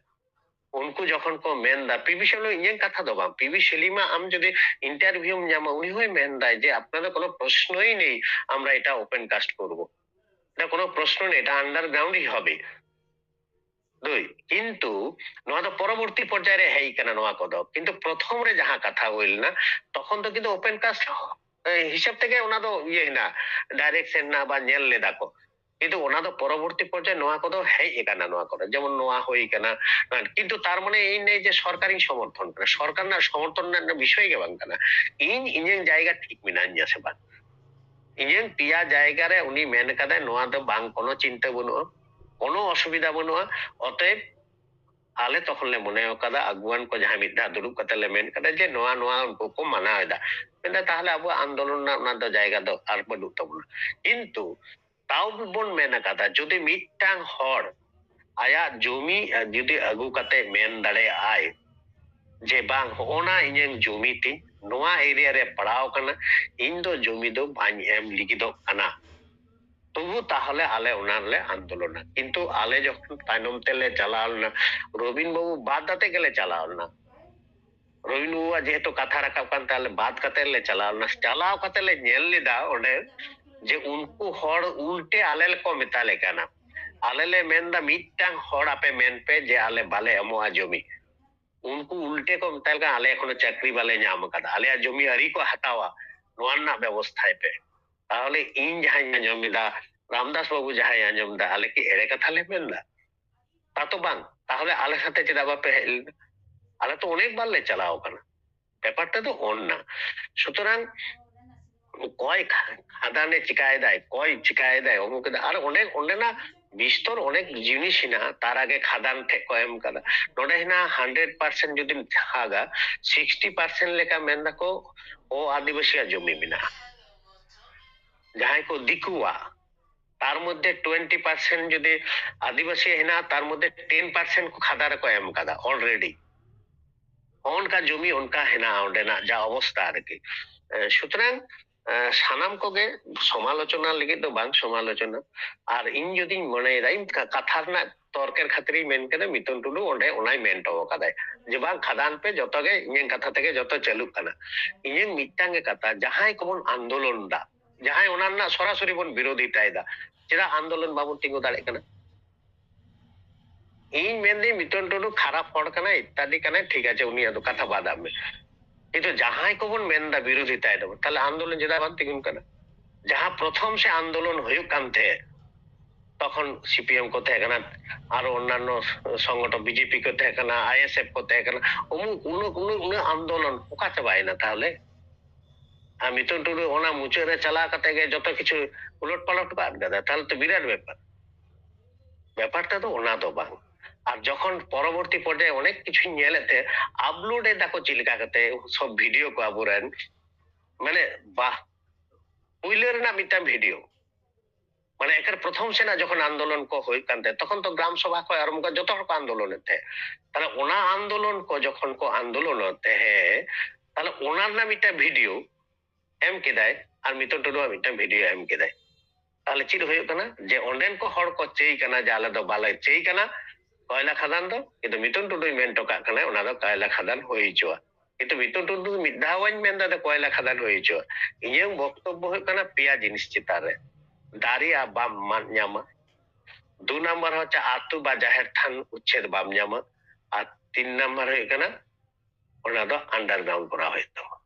ᱩᱱᱠᱩ ᱡᱚᱠᱷᱚᱱ ᱠᱚ ᱢᱮᱱᱫᱟ, ᱯᱤ ᱵᱤ ᱥᱤᱞᱤᱢ, ᱤᱧᱟᱹᱝ ᱠᱟᱛᱷᱟ ᱫᱚ ᱵᱟᱝ, ᱯᱤ ᱵᱤ ᱥᱤᱞᱤᱢᱟ ᱟᱢ ᱡᱩᱫᱤ ᱤᱱᱴᱟᱨᱵᱷᱤᱭᱩᱢ ᱧᱟᱢᱟ, ᱩᱱᱤ ᱦᱚᱸᱭ ᱢᱮᱱᱫᱟᱭ ᱡᱮ ᱟᱯᱱᱟᱨ ᱫᱚ ᱠᱳᱱᱳ ᱯᱨᱚᱥᱱᱚᱭ ᱱᱮᱭ, ᱟᱢᱨᱟ ᱮᱴᱟ ᱳᱯᱮᱱ ᱠᱟᱥᱴ ᱠᱚᱨᱵᱚ, ᱮᱴᱟ ᱠᱳᱱᱳ ᱯᱨᱚᱥᱱᱚ ᱱᱮᱭ, ᱮᱴᱟ ᱟᱱᱰᱟᱨᱜᱨᱟᱣᱩᱱᱰ ᱦᱤ ᱦᱚᱵᱮ᱾ ᱫᱩᱭ, ᱠᱤᱱᱛᱩ ᱱᱚᱣᱟ ᱫᱚ ᱯᱚᱨᱚᱵᱚᱨᱛᱤ ᱯᱚᱨᱡᱟᱭ ᱨᱮ ᱦᱮᱡ ᱠᱟᱱᱟ ᱱᱚᱣᱟ ᱠᱚᱫᱚ, ᱠᱤᱱᱛᱩ ᱯᱨᱚᱛᱷᱚᱢ ᱨᱮ ᱡᱟᱦᱟᱸ ᱠᱟᱛᱷᱟ ᱦᱩᱭ ᱞᱮᱱᱟ, ᱛᱚᱠᱷᱚᱱ ᱫᱚ ᱠᱤᱱᱛᱩ ᱳᱯᱮᱱ ᱠᱟᱥᱴ ᱦᱤᱥᱟᱹᱵ ᱛᱮᱜᱮ ᱚᱱᱟ ᱫᱚ ᱤᱭᱟᱹ ᱦᱮᱱᱟᱜ, ᱰᱟᱭᱨᱮᱠᱥᱚᱱ ᱦᱮᱱᱟᱜ ᱵᱟ ᱧᱮᱞ ᱞᱮᱫᱟ ᱠᱚ, ᱠᱤᱱᱛᱩ ᱚᱱᱟ ᱫᱚ ᱯᱚᱨᱚᱵᱚᱨᱛᱤ ᱯᱚᱨᱡᱟᱭ ᱱᱚᱣᱟ ᱠᱚᱫᱚ ᱦᱮᱡ ᱟᱠᱟᱱᱟ, ᱱᱚᱣᱟ ᱠᱚᱫᱚ ᱡᱮᱢᱚᱱ ᱱᱚᱣᱟ ᱦᱩᱭ ᱠᱟᱱᱟ᱾ ᱠᱤᱱᱛᱩ ᱛᱟᱨ ᱢᱟᱱᱮ ᱤᱧ ᱞᱟᱹᱭ ᱡᱮ ᱥᱚᱨᱠᱟᱨᱤᱧ ᱥᱚᱢᱚᱨᱛᱷᱚᱱ ᱠᱟᱱᱟ, ᱥᱚᱨᱠᱟᱨ ᱨᱮᱱᱟᱜ ᱥᱚᱢᱚᱨᱛᱷᱚᱱ ᱨᱮᱱᱟᱜ ᱵᱤᱥᱚᱭ ᱜᱮ ᱵᱟᱝ ᱠᱟᱱᱟ᱾ ᱤᱧ ᱤᱧᱟᱹᱝ ᱡᱟᱭᱜᱟ ᱴᱷᱤᱠ ᱢᱮᱱᱟᱧᱟ ᱥᱮ ᱵᱟᱝ, ᱤᱧᱟᱹᱝ ᱯᱮᱭᱟ ᱡᱟᱭᱜᱟ ᱨᱮ ᱩᱱᱤ ᱢᱮᱱ ᱠᱟᱫᱟᱭ, ᱱᱚᱣᱟ ᱫᱚ ᱵᱟᱝ, ᱠᱳᱱᱳ ᱪᱤᱱᱛᱟᱹ ᱵᱟᱹᱱᱩᱜᱼᱟ, ᱠᱳᱱᱳ ᱚᱥᱩᱵᱤᱫᱷᱟ ᱵᱟᱹᱱᱩᱜᱼᱟ᱾ ᱚᱛᱚᱮᱵ ᱟᱞᱮ ᱛᱚᱠᱷᱚᱱ ᱞᱮ ᱢᱚᱱᱮ ᱟᱠᱟᱫᱟ, ᱟᱹᱜᱩᱣᱟᱱ ᱠᱚ ᱡᱟᱦᱟᱸ ᱢᱤᱫ ᱫᱷᱟᱣ ᱫᱩᱲᱩᱵ ᱠᱟᱛᱮ ᱞᱮ ᱢᱮᱱ ᱠᱟᱫᱟ ᱡᱮ ᱱᱚᱣᱟ, ᱱᱚᱣᱟ ᱩᱱᱠᱩ ᱠᱚ ᱢᱟᱱᱟᱣ ᱮᱫᱟ, ᱢᱮᱱᱫᱟ ᱛᱟᱦᱞᱮ ᱟᱵᱚᱣᱟᱜ ᱟᱱᱫᱳᱞᱚᱱ ᱨᱮᱱᱟᱜ ᱚᱱᱟ ᱫᱚ ᱡᱟᱭᱜᱟ ᱫᱚ ᱟᱨ ᱵᱟᱹᱱᱩᱜ ᱛᱟᱵᱚᱱᱟ᱾ ᱠᱤᱱᱛᱩ ᱛᱟᱣ ᱵᱚᱱ ᱢᱮᱱ ᱟᱠᱟᱫᱟ, ᱡᱩᱫᱤ ᱢᱤᱫᱴᱟᱝ ᱦᱚᱲ ᱟᱭᱟᱜ ᱡᱚᱢᱤ ᱡᱩᱫᱤ ᱟᱹᱜᱩ ᱠᱟᱛᱮ ᱢᱮᱱ ᱫᱟᱲᱮᱭᱟᱜᱼᱟᱭ ᱡᱮ ᱵᱟᱝ, ᱦᱚᱜᱼᱚ ᱱᱟ ᱤᱧᱟᱹᱝ ᱡᱚᱢᱤ ᱛᱤᱧ, ᱱᱚᱣᱟ ᱮᱨᱤᱭᱟ ᱨᱮ ᱯᱟᱲᱟᱣ ᱠᱟᱱᱟ, ᱤᱧ ᱫᱚ ᱡᱚᱢᱤ ᱫᱚ ᱵᱟᱹᱧ ᱮᱢ ᱞᱟᱹᱜᱤᱫᱚᱜ ᱠᱟᱱᱟ᱾ ᱛᱚᱵᱩ ᱛᱟᱦᱚᱞᱮ ᱟᱞᱮ ᱚᱱᱟ ᱨᱮᱞᱮ ᱟᱱᱫᱳᱞᱚᱱᱟ᱾ ᱠᱤᱱᱛᱩ ᱟᱞᱮ ᱡᱚᱠᱷᱚᱱ ᱛᱟᱭᱱᱚᱢ ᱛᱮᱞᱮ ᱪᱟᱞᱟᱣ ᱞᱮᱱᱟ, ᱨᱚᱵᱤᱱ ᱵᱟᱹᱵᱩ ᱵᱟᱫ ᱠᱟᱛᱮ ᱜᱮᱞᱮ ᱪᱟᱞᱟᱣ ᱞᱮᱱᱟ᱾ ᱨᱚᱵᱤᱱ ᱵᱟᱹᱵᱩᱣᱟᱜ ᱡᱮᱦᱮᱛᱩ ᱠᱟᱛᱷᱟ ᱨᱟᱠᱟᱵ ᱠᱟᱱ ᱛᱟᱦᱮᱸ, ᱟᱞᱮ ᱵᱟᱫ ᱠᱟᱛᱮ ᱞᱮ ᱪᱟᱞᱟᱣ ᱞᱮᱱᱟ᱾ ᱪᱟᱞᱟᱣ ᱠᱟᱛᱮ ᱞᱮ ᱧᱮᱞ ᱞᱮᱫᱟ ᱚᱸᱰᱮ ᱡᱮ ᱩᱱᱠᱩ ᱦᱚᱲ ᱩᱞᱴᱮ ᱟᱞᱮ ᱠᱚ ᱢᱮᱛᱟ ᱞᱮ ᱠᱟᱱᱟ᱾ ᱟᱞᱮ ᱞᱮ ᱢᱮᱱᱫᱟ, ᱢᱤᱫᱴᱟᱝ ᱦᱚᱲ ᱟᱯᱮ ᱢᱮᱱ ᱯᱮ ᱡᱮ ᱟᱞᱮ ᱵᱟᱞᱮ ᱮᱢᱚᱜᱼᱟ ᱡᱚᱢᱤ᱾ ᱩᱱᱠᱩ ᱩᱞᱴᱮ ᱠᱚ ᱢᱮᱛᱟ ᱞᱮ ᱠᱟᱱᱟ, ᱟᱞᱮ ᱮᱠᱷᱚᱱᱳ ᱪᱟᱹᱠᱨᱤ ᱵᱟᱞᱮ ᱧᱟᱢ ᱟᱠᱟᱫᱟ, ᱟᱞᱮᱭᱟᱜ ᱡᱚᱢᱤ ᱟᱹᱣᱨᱤ ᱠᱚ ᱦᱟᱛᱟᱣᱟ, ᱱᱚᱣᱟ ᱨᱮᱱᱟᱜ ᱵᱮᱵᱚᱥᱛᱷᱟᱭ ᱯᱮ᱾ ᱛᱟᱦᱚᱞᱮ ᱤᱧ ᱡᱟᱦᱟᱸᱧ ᱟᱸᱡᱚᱢ ᱮᱫᱟ, ᱨᱟᱢᱫᱟᱥ ᱵᱟᱹᱵᱩ ᱡᱟᱦᱟᱸᱭ ᱟᱸᱡᱚᱢ ᱮᱫᱟ, ᱟᱞᱮ ᱠᱤ ᱮᱲᱮ ᱠᱟᱛᱷᱟ ᱞᱮ ᱢᱮᱱ ᱮᱫᱟ? ᱛᱟ ᱛᱚ ᱵᱟᱝ᱾ ᱛᱟᱦᱚᱞᱮ ᱟᱞᱮ ᱥᱟᱛᱮ ᱪᱮᱫᱟᱜ ᱵᱟᱯᱮ ᱦᱮᱡ ᱞᱮᱱᱟ? ᱟᱞᱮ ᱛᱚ ᱚᱱᱮᱠ ᱵᱟᱨ ᱞᱮ ᱪᱟᱞᱟᱣ ᱟᱠᱟᱱᱟ᱾ ᱵᱮᱯᱟᱨ ᱛᱮᱫᱚ ᱚᱱᱱᱟ᱾ ᱥᱩᱛᱚᱨᱟᱝ ᱚᱠᱚᱭ ᱠᱷᱟ-, ᱠᱷᱟᱫᱟᱱᱮ ᱪᱤᱠᱟᱭᱮᱫᱟᱭ, ᱚᱠᱚᱭ ᱪᱤᱠᱟᱭᱮᱫᱟᱭ, ᱚᱢᱩᱠ ᱮᱫᱟ, ᱟᱨ ᱚᱸᱰᱮ, ᱚᱸᱰᱮᱱᱟᱜ ᱵᱤᱥᱛᱚᱨ ᱚᱱᱮᱠ ᱡᱤᱱᱤᱥ ᱦᱮᱱᱟᱜᱼᱟ᱾ ᱛᱟᱨ ᱟᱜᱮ ᱠᱷᱟᱫᱟᱱ ᱴᱷᱮᱡ ᱠᱚ ᱮᱢ ᱠᱟᱫᱟ᱾ ᱱᱚᱰᱮ ᱦᱮᱱᱟᱜᱼᱟ hundred percent ᱡᱩᱫᱤᱢ ᱵᱷᱟᱜᱟ, sixty percent ᱞᱮᱠᱟ ᱢᱮᱱ ᱫᱟᱠᱚ ᱚ ᱟᱹᱫᱤᱵᱟᱹᱥᱤᱭᱟᱜ ᱡᱚᱢᱤ ᱢᱮᱱᱟᱜᱼᱟ, ᱡᱟᱦᱟᱸᱭ ᱠᱚ ᱫᱤᱠᱩᱣᱟᱜ᱾ ᱛᱟᱨ ᱢᱚᱫᱽᱫᱷᱮ twenty percent ᱡᱩᱫᱤ ᱟᱹᱫᱤᱵᱟᱹᱥᱤ ᱦᱮᱱᱟᱜᱼᱟ, ᱛᱟᱨ ᱢᱚᱫᱽᱫᱷᱮ ten percent ᱠᱚ ᱠᱷᱟᱫᱟ ᱨᱮᱠᱚ ᱮᱢ ᱠᱟᱫᱟ already᱾ ᱚᱱᱠᱟ ᱡᱚᱢᱤ ᱚᱱᱠᱟ ᱦᱮᱱᱟᱜᱼᱟ ᱚᱸᱰᱮᱱᱟᱜ ᱡᱟ ᱚᱵᱚᱥᱛᱟ ᱟᱨᱠᱤ᱾ ᱮ, ᱥᱩᱛᱚᱨᱟᱝ, ᱮ, ᱥᱟᱱᱟᱢ ᱠᱚᱜᱮ ᱥᱚᱢᱟᱞᱳᱪᱚᱱᱟ ᱞᱟᱹᱜᱤᱫ ᱫᱚ ᱵᱟᱝ ᱥᱚᱢᱟᱞᱳᱪᱚᱱᱟ᱾ ᱟᱨ ᱤᱧ ᱡᱩᱫᱤᱧ ᱢᱚᱱᱮᱭᱮᱫᱟ, ᱤᱧ ᱠᱟ-, ᱠᱟᱛᱷᱟ ᱨᱮᱱᱟᱜ ᱛᱚᱨᱠᱮᱨ ᱠᱷᱟᱹᱛᱤᱨᱤᱧ ᱢᱮᱱ ᱠᱮᱫᱟ, ᱢᱤᱛᱩᱱ ᱴᱩᱰᱩ ᱚᱸᱰᱮ ᱚᱱᱟᱭ ᱢᱮᱱ ᱦᱚᱴᱚ ᱟᱠᱟᱫᱟᱭ ᱡᱮ, "ᱵᱟᱝ, ᱠᱷᱟᱫᱟᱱ ᱯᱮ, ᱡᱚᱛᱚ ᱜᱮ ᱤᱧᱟᱹᱝ ᱠᱟᱛᱷᱟ ᱛᱮᱜᱮ ᱡᱚᱛᱚ ᱪᱟᱹᱞᱩᱜ ᱠᱟᱱᱟ᱾" ᱤᱧᱟᱹᱝ ᱢᱤᱫᱴᱟᱝ ᱜᱮ ᱠᱟᱛᱷᱟ, ᱡᱟᱦᱟᱸᱭ ᱠᱚᱵᱚᱱ ᱟᱱᱫᱳᱞᱚᱱ ᱫᱟ, ᱡᱟᱦᱟᱸᱭ ᱚᱱᱟ ᱨᱮᱱᱟᱜ ᱥᱚᱨᱟᱥᱚᱨᱤ ᱵᱚᱱ ᱵᱤᱨᱳᱫᱷᱤᱛᱟᱭᱮᱫᱟ, ᱪᱮᱫᱟᱜ ᱟᱱᱫᱳᱞᱚᱱ ᱵᱟᱵᱚᱱ ᱛᱤᱸᱜᱩ ᱫᱟᱲᱮᱭᱟᱜ ᱠᱟᱱᱟ? ᱤᱧ ᱢᱮᱱᱫᱟᱹᱧ, ᱢᱤᱛᱩᱱ ᱴᱩᱰᱩ ᱠᱷᱟᱨᱟᱯ ᱦᱚᱲ ᱠᱟᱱᱟᱭ, ᱤᱛᱛᱟᱫᱤ ᱠᱟᱱᱟᱭ, ᱴᱷᱤᱠ ᱟᱪᱷᱮ, ᱩᱱᱤᱭᱟᱜ ᱫᱚ ᱠᱟᱛᱷᱟ ᱵᱟᱫ ᱟᱜ ᱢᱮ᱾ ᱠᱤᱱᱛᱩ ᱡᱟᱦᱟᱸᱭ ᱠᱚᱵᱚᱱ ᱢᱮᱱᱫᱟ ᱵᱤᱨᱳᱫᱷᱤᱛᱟᱭ ᱫᱟᱵᱚᱱ, ᱛᱟᱦᱞᱮ ᱟᱱᱫᱳᱞᱚᱱ ᱪᱮᱫᱟᱜ ᱵᱟᱝ ᱛᱤᱸᱜᱩᱱ ᱠᱟᱱᱟ? ᱡᱟᱦᱟᱸ ᱯᱨᱚᱛᱷᱚᱢ ᱥᱮ ᱟᱱᱫᱳᱞᱚᱱ ᱦᱩᱭᱩᱜ ᱠᱟᱱ ᱛᱟᱦᱮᱸᱫ, ᱛᱚᱠᱷᱚᱱ ᱥᱤ ᱯᱤ ᱮᱢ ᱠᱚ ᱛᱟᱦᱮᱸ ᱠᱟᱱᱟ, ᱟᱨᱚ ᱚᱱᱱᱟᱱᱱᱚ ᱥᱚᱝᱜᱚᱴᱷᱚᱱ, ᱵᱤ ᱡᱮ ᱯᱤ ᱠᱚ ᱛᱟᱦᱮᱸ ᱠᱟᱱᱟ, ᱟᱭ ᱮᱥ ᱮᱯᱷ ᱠᱚ ᱛᱟᱦᱮᱸ ᱠᱟᱱᱟ, ᱩᱢᱩᱠ, ᱩᱱᱟᱹᱜ, ᱩᱱᱟᱹᱜ, ᱩᱱᱟᱹᱜ ᱟᱱᱫᱳᱞᱚᱱ ᱚᱠᱟ ᱪᱟᱵᱟᱭᱮᱱᱟ ᱛᱟᱦᱞᱮ? ᱟᱨ ᱢᱤᱛᱩᱱ ᱴᱩᱰᱩ ᱚᱱᱟ ᱢᱩᱪᱟᱹᱫ ᱨᱮ ᱪᱟᱞᱟᱣ ᱠᱟᱛᱮ ᱜᱮ ᱡᱚᱛᱚ ᱠᱤᱪᱷᱩ ᱩᱞᱚᱴ ᱯᱟᱞᱚᱴ ᱠᱟᱜ ᱠᱟᱫᱟ, ᱛᱟᱦᱞᱮ ᱛᱚ ᱵᱤᱨᱟᱴ ᱵᱮᱯᱟᱨ᱾ ᱵᱮᱯᱟᱨ ᱛᱮᱫᱚ ᱚᱱᱟ ᱫᱚ ᱵᱟᱝ᱾ ᱟᱨ ᱡᱚᱠᱷᱚᱱ ᱯᱚᱨᱚᱵᱚᱨᱛᱤ ᱯᱚᱨᱡᱟᱭ ᱚᱱᱮᱠ ᱠᱤᱪᱷᱩᱧ ᱧᱮᱞᱮᱫ ᱛᱮ, ᱟᱯᱞᱳᱰ ᱮᱫᱟ ᱠᱚ ᱪᱮᱫ ᱞᱮᱠᱟ ᱠᱟᱛᱮ ᱥᱚᱵ ᱵᱷᱤᱰᱤᱭᱳ ᱠᱚ ᱟᱵᱚᱨᱮᱱ, ᱢᱟᱱᱮ, ᱵᱟᱦ, ᱯᱩᱭᱞᱟᱹ ᱨᱮᱱᱟᱜ ᱢᱤᱫᱴᱟᱝ ᱵᱷᱤᱰᱤᱭᱳ, ᱢᱟᱱᱮ, ᱮᱠᱮᱱ ᱯᱨᱚᱛᱷᱚᱢ ᱥᱮᱱᱟᱜ ᱡᱚᱠᱷᱚᱱ ᱟᱱᱫᱳᱞᱚᱱ ᱠᱚ ᱦᱩᱭᱩᱜ ᱠᱟᱱ ᱛᱟᱦᱮᱸ, ᱛᱚᱠᱷᱚᱱ ᱛᱚ ᱜᱨᱟᱢ ᱥᱚᱵᱷᱟ ᱠᱷᱚᱱ ᱟᱨᱟᱢᱵᱷᱚ ᱠᱟᱛᱮ ᱡᱚᱛᱚ ᱦᱚᱲ ᱠᱚ ᱟᱱᱫᱳᱞᱚᱱᱮᱫ ᱛᱟᱦᱮᱸ᱾ ᱛᱟᱦᱞᱮ ᱚᱱᱟ ᱟᱱᱫᱳᱞᱚᱱ ᱠᱚ ᱡᱚᱠᱷᱚᱱ ᱠᱚ ᱟᱱᱫᱳᱞᱚᱱᱮᱫ ᱛᱟᱦᱮᱸ, ᱛᱟᱦᱞᱮ ᱚᱱᱟ ᱨᱮᱱᱟᱜ ᱢᱤᱫᱴᱟᱝ ᱵᱷᱤᱰᱤᱭᱳ ᱮᱢ ᱠᱮᱫᱟᱭ ᱟᱨ ᱢᱤᱛᱚᱱ ᱴᱩᱰᱩᱣᱟᱜ ᱢᱤᱫᱴᱟᱝ ᱵᱷᱤᱰᱤᱭᱳ ᱮᱢ ᱠᱮᱫᱟᱭ᱾ ᱛᱟᱦᱞᱮ ᱪᱮᱫ ᱦᱩᱭᱩᱜ ᱠᱟᱱᱟ? ᱡᱮ ᱚᱸᱰᱮᱱ ᱠᱚ ᱦᱚᱲ ᱠᱚ ᱪᱟᱹᱭ ᱠᱟᱱᱟ ᱡᱮ ᱟᱞᱮ ᱫᱚ ᱵᱟᱞᱮ ᱪᱟᱹᱭ ᱠᱟᱱᱟ, ᱠᱚᱭᱞᱟ ᱠᱷᱟᱫᱟᱱ ᱫᱚ, ᱠᱤᱱᱛᱩ ᱢᱤᱛᱚᱱ ᱴᱩᱰᱩᱭ ᱢᱮᱱ ᱦᱚᱴᱚ ᱠᱟᱜ ᱠᱟᱱᱟᱭ ᱚᱱᱟ ᱫᱚ ᱠᱚᱭᱞᱟ ᱠᱷᱟᱫᱟᱱ ᱦᱩᱭ ᱦᱚᱪᱚᱣᱟᱜ᱾ ᱠᱤᱱᱛᱩ ᱢᱤᱛᱚᱱ ᱴᱩᱰᱩ ᱫᱚ ᱢᱤᱫ ᱫᱷᱟᱣ ᱵᱟᱹᱧ ᱢᱮᱱ ᱫᱟ ᱠᱚᱭᱞᱟ ᱠᱷᱟᱫᱟᱱ ᱦᱩᱭ ᱦᱚᱪᱚᱣᱟᱜ᱾ ᱤᱧᱟᱹᱝ ᱵᱚᱠᱛᱚᱵᱵᱚ ᱦᱩᱭᱩᱜ ᱠᱟᱱᱟ ᱯᱮᱭᱟ ᱡᱤᱱᱤᱥ ᱪᱮᱛᱟᱱ ᱨᱮ᱾ ᱫᱟᱨᱮ ᱟᱨ ᱵᱟᱢ ᱢᱟᱫ ᱧᱟᱢᱟ᱾ ᱫᱩ ᱱᱟᱢᱵᱟᱨ ᱦᱚᱪᱪᱷᱮ ᱟᱹᱛᱩ ᱵᱟ ᱡᱟᱦᱮᱨ ᱛᱷᱟᱱ ᱩᱪᱪᱷᱮᱫ ᱵᱟᱢ ᱧᱟᱢᱟ᱾ ᱟᱨ ᱛᱤᱱ ᱱᱟᱢᱵᱟᱨ ᱦᱩᱭᱩᱜ ᱠᱟᱱᱟ ᱚᱱᱟ ᱫᱚ ᱟᱱᱰᱟᱨᱜᱨᱟᱣᱩᱱᱰ ᱠᱚᱨᱟᱣ ᱦᱩᱭᱩᱜ ᱛᱟᱢᱟ᱾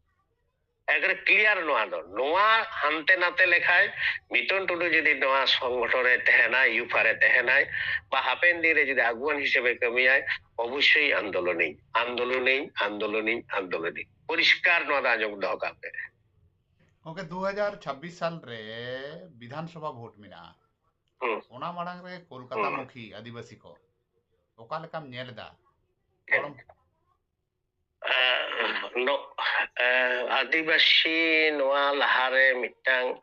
ᱮᱠᱵᱟᱨᱮ ᱠᱞᱤᱭᱟᱨ ᱱᱚᱣᱟ ᱫᱚ᱾ ᱱᱚᱣᱟ ᱦᱟᱱᱛᱮ ᱱᱟᱛᱮ ᱞᱮᱠᱷᱟᱡ ᱢᱤᱛᱚᱱ ᱴᱩᱰᱩ ᱡᱩᱫᱤ ᱱᱚᱣᱟ ᱥᱚᱝᱜᱚᱴᱷᱚᱱ ᱨᱮ ᱛᱟᱦᱮᱱᱟᱭ, ᱭᱩᱯᱷᱟ ᱨᱮ ᱛᱟᱦᱮᱱᱟᱭ, ᱵᱟ ᱦᱟᱯᱮᱱ ᱫᱤᱱ ᱨᱮ ᱡᱩᱫᱤ ᱟᱹᱜᱩᱣᱟᱹᱱ ᱦᱤᱥᱟᱹᱵᱮ ᱠᱟᱹᱢᱤᱭᱟᱭ, ᱚᱵᱚᱥᱥᱳᱭ ᱟᱱᱫᱳᱞᱚᱱᱤᱧ, ᱟᱱᱫᱳᱞᱚᱱᱤᱧ, ᱟᱱᱫᱳᱞᱚᱱᱤᱧ, ᱟᱱᱫᱳᱞᱚᱱᱤᱧ᱾ ᱯᱚᱨᱤᱥᱠᱟᱨ ᱱᱚᱣᱟ ᱫᱚ ᱟᱸᱡᱚᱢ ᱫᱚᱦᱚ ᱠᱟᱜ ᱯᱮ᱾ ᱜᱚᱢᱠᱮ, ᱫᱩ ᱦᱟᱡᱟᱨ ᱪᱷᱟᱵᱵᱤᱥ ᱥᱟᱞ ᱨᱮ ᱵᱤᱫᱷᱟᱱ ᱥᱚᱵᱷᱟ ᱵᱷᱳᱴ ᱢᱮᱱᱟᱜᱼᱟ᱾ ᱦᱩᱸ᱾ ᱚᱱᱟ ᱢᱟᱲᱟᱝ ᱨᱮ ᱠᱳᱞᱠᱟᱛᱟ ᱦᱩᱸ᱾ ᱢᱩᱠᱷᱤ ᱟᱹᱫᱤᱵᱟᱹᱥᱤ ᱠᱚ ᱚᱠᱟ ᱞᱮᱠᱟᱢ ᱧᱮᱞ ᱮᱫᱟ? ᱦᱮᱸ᱾ ᱜᱚᱨᱚᱢ ᱟᱨ ᱱᱚ-, ᱟᱨ ᱟᱹᱫᱤᱵᱟᱹᱥᱤ ᱱᱚᱣᱟ ᱞᱟᱦᱟᱨᱮ ᱢᱤᱫᱴᱟᱝ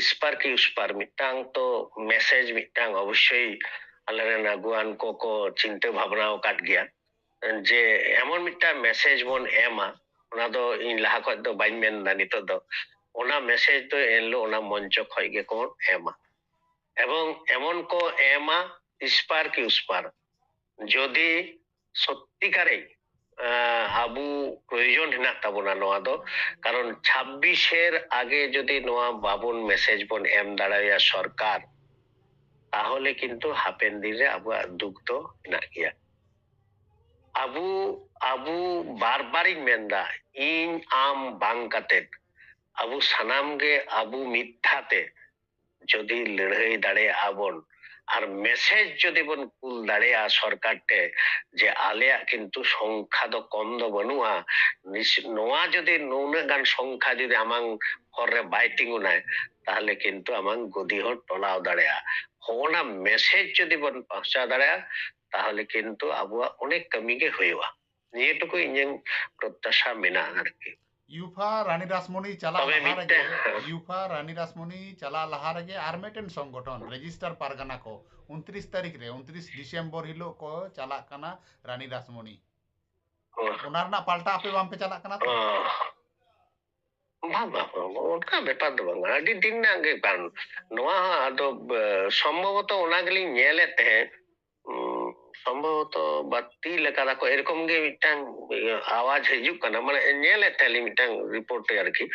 ᱥᱯᱟᱨᱠᱤ ᱩᱥᱯᱟᱨ ᱢᱤᱫᱴᱟᱝ ᱛᱚ ᱢᱮᱥᱮᱡᱽ ᱢᱤᱫᱴᱟᱝ ᱚᱵᱚᱥᱥᱳᱭ ᱟᱞᱮᱨᱮᱱ ᱟᱹᱜᱩᱣᱟᱱ ᱠᱚᱠᱚ ᱪᱤᱱᱛᱟᱹ ᱵᱷᱟᱵᱽᱱᱟ ᱟᱠᱟᱫ ᱜᱮᱭᱟ, ᱡᱮ ᱮᱢᱚᱱ ᱢᱤᱫᱴᱟᱝ ᱢᱮᱥᱮᱡᱽ ᱵᱚᱱ ᱮᱢᱟ, ᱚᱱᱟ ᱫᱚ ᱤᱧ ᱞᱟᱦᱟ ᱠᱷᱚᱡ ᱫᱚ ᱵᱟᱹᱧ ᱢᱮᱱ ᱮᱫᱟ ᱱᱤᱛᱚᱜ ᱫᱚ, ᱚᱱᱟ ᱢᱮᱥᱮᱡᱽ ᱫᱚ ᱮᱱᱦᱤᱞᱳᱜ ᱚᱱᱟ ᱢᱚᱧᱪᱚ ᱠᱷᱚᱡ ᱜᱮᱠᱚ ᱮᱢᱟ᱾ ᱮᱵᱚᱝ ᱮᱢᱚᱱ ᱠᱚ ᱮᱢᱟ ᱥᱯᱟᱨᱠᱤ ᱩᱥᱯᱟᱨ, ᱡᱚᱫᱤ ᱥᱚᱛᱛᱤᱠᱟᱨᱮ, ᱟᱸ, ᱟᱵᱚ ᱯᱨᱚᱭᱳᱡᱚᱱ ᱦᱮᱱᱟᱜ ᱛᱟᱵᱚᱱᱟ ᱱᱚᱣᱟ ᱫᱚ, ᱠᱟᱨᱚᱱ ᱪᱷᱟᱵᱵᱤᱥᱮᱨ ᱟᱜᱮ ᱡᱚᱫᱤ ᱱᱚᱣᱟ ᱵᱟᱵᱚᱱ ᱢᱮᱥᱮᱡᱽ ᱵᱚᱱ ᱮᱢ ᱫᱟᱲᱮᱭᱟᱭᱟ ᱥᱚᱨᱠᱟᱨ, ᱛᱟᱦᱚᱞᱮ ᱠᱤᱱᱛᱩ ᱦᱟᱯᱮᱱ ᱫᱤᱱ ᱨᱮ ᱟᱵᱚᱣᱟᱜ ᱫᱩᱠ ᱫᱚ ᱦᱮᱱᱟᱜ ᱜᱮᱭᱟ᱾ ᱟᱵᱚ, ᱟᱵᱚ ᱵᱟᱨ ᱵᱟᱨᱤᱧ ᱢᱮᱱᱫᱟ, ᱤᱧ ᱟᱢ ᱵᱟᱝ ᱠᱟᱛᱮᱫ ᱟᱵᱚ ᱥᱟᱱᱟᱢ ᱜᱮ ᱟᱵᱚ ᱢᱤᱫ ᱫᱷᱟᱣ ᱛᱮ ᱡᱚᱫᱤ ᱞᱟᱹᱲᱦᱟᱹᱭ ᱫᱟᱲᱮᱭᱟᱜᱼᱟ ᱵᱚᱱ ᱟᱨ ᱢᱮᱥᱮᱡᱽ ᱡᱚᱫᱤ ᱵᱚᱱ ᱠᱩᱞ ᱫᱟᱲᱮᱭᱟᱜᱼᱟ ᱥᱚᱨᱠᱟᱨ ᱴᱷᱮ ᱡᱮ ᱟᱞᱮᱭᱟᱜ ᱠᱤᱱᱛᱩ ᱥᱚᱝᱠᱷᱟ ᱫᱚ ᱠᱚᱢ ᱫᱚ ᱵᱟᱹᱱᱩᱜᱼᱟ, ᱱᱤᱥ-, ᱱᱚᱣᱟ ᱡᱚᱫᱤ ᱱᱩᱱᱟᱹᱜ ᱜᱟᱱ ᱥᱚᱝᱠᱷᱟ ᱡᱚᱫᱤ ᱟᱢᱟᱝ ᱦᱚᱨ ᱨᱮ ᱵᱟᱭ ᱛᱤᱸᱜᱩᱱᱟᱭ, ᱛᱟᱦᱚᱞᱮ ᱠᱤᱱᱛᱩ ᱟᱢᱟᱝ ᱜᱚᱫᱤ ᱦᱚᱸ ᱴᱚᱞᱟᱣ ᱫᱟᱲᱮᱭᱟᱜᱼᱟ᱾ ᱦᱚᱸᱜᱼᱚᱱᱟ ᱢᱮᱥᱮᱡᱽ ᱡᱚᱫᱤ ᱵᱚᱱ ᱯᱟᱦᱪᱟᱣ ᱫᱟᱲᱮᱭᱟᱜᱼᱟ, ᱛᱟᱦᱚᱞᱮ ᱠᱤᱱᱛᱩ ᱟᱵᱚᱣᱟᱜ ᱚᱱᱮᱠ ᱠᱟᱹᱢᱤ ᱜᱮ ᱦᱩᱭᱩᱜᱼᱟ᱾ ᱱᱤᱭᱟᱹ ᱴᱩᱠᱩ ᱤᱧᱟᱹᱝ ᱯᱨᱚᱛᱛᱟᱥᱟ ᱢᱮᱱᱟᱜᱼᱟ ᱟᱨᱠᱤ᱾ ᱭᱩᱯᱷᱟ ᱨᱟᱱᱤ ᱨᱟᱥᱢᱚᱱᱤ ᱪᱟᱞᱟᱜ ᱛᱚᱵᱮ ᱞᱟᱦᱟ ᱨᱮᱜᱮ, ᱢᱤᱫᱴᱮᱱ ᱭᱩᱯᱷᱟ ᱨᱟᱱᱤ ᱨᱟᱥᱢᱚᱱᱤ ᱪᱟᱞᱟᱜ ᱞᱟᱦᱟ ᱨᱮᱜᱮ ᱟᱨ ᱢᱤᱫᱴᱮᱱ ᱥᱚᱝᱜᱚᱴᱷᱚᱱ ᱨᱮᱡᱤᱥᱴᱟᱨ ᱯᱟᱨᱜᱟᱱᱟ ᱠᱚ ᱩᱱᱛᱨᱤᱥ ᱛᱟᱹᱨᱤᱠᱷ ᱨᱮ, ᱩᱱᱛᱨᱤᱥ ᱰᱤᱥᱮᱢᱵᱚᱨ ᱦᱤᱞᱳᱜ ᱠᱚ ᱪᱟᱞᱟᱜ ᱠᱟᱱᱟ ᱨᱟᱱᱤ ᱨᱟᱥᱢᱚᱱᱤ᱾ ᱚᱱᱟ ᱨᱮᱱᱟᱜ ᱯᱟᱞᱴᱟ ᱟᱯᱮ ᱵᱟᱝᱯᱮ ᱪᱟᱞᱟᱜ ᱠᱟᱱᱟ ᱛᱚ? ᱚ᱾ ᱵᱟᱝ, ᱵᱟᱝ, ᱵᱟᱝ, ᱵᱟᱝ, ᱚᱱᱠᱟ ᱵᱮᱯᱟᱨ ᱫᱚ ᱵᱟᱝ᱾ ᱟᱹᱰᱤ ᱫᱤᱱ ᱨᱮᱱᱟᱜ ᱜᱮ ᱠᱟᱱ᱾ ᱱᱚᱣᱟ ᱦᱚᱸ ᱟᱫᱚ, ᱵ-, ᱥᱚᱢᱵᱷᱚᱵᱚᱛᱚ ᱚᱱᱟ ᱜᱮᱞᱤᱧ ᱧᱮᱞᱮᱫ ᱛᱟᱦᱮᱸᱫ᱾ ᱩᱸ, ᱥᱚᱢᱵᱷᱚᱵᱚᱛᱚ ᱵᱟᱹᱛᱤᱞ ᱟᱠᱟᱫᱟ ᱠᱚ, ᱮᱨᱚᱠᱚᱢ ᱜᱮ ᱢᱤᱫᱴᱟᱝ, ᱤᱭᱟᱹ, ᱟᱣᱟᱡᱽ ᱦᱤᱡᱩᱜ ᱠᱟᱱᱟ, ᱢᱟᱱᱮ ᱧᱮᱞᱮᱫ ᱛᱟᱦᱮᱸᱫ ᱞᱤᱧ ᱢᱤᱫᱴᱟᱝ ᱨᱤᱯᱳᱨᱴ ᱨᱮ ᱟᱨᱠᱤ᱾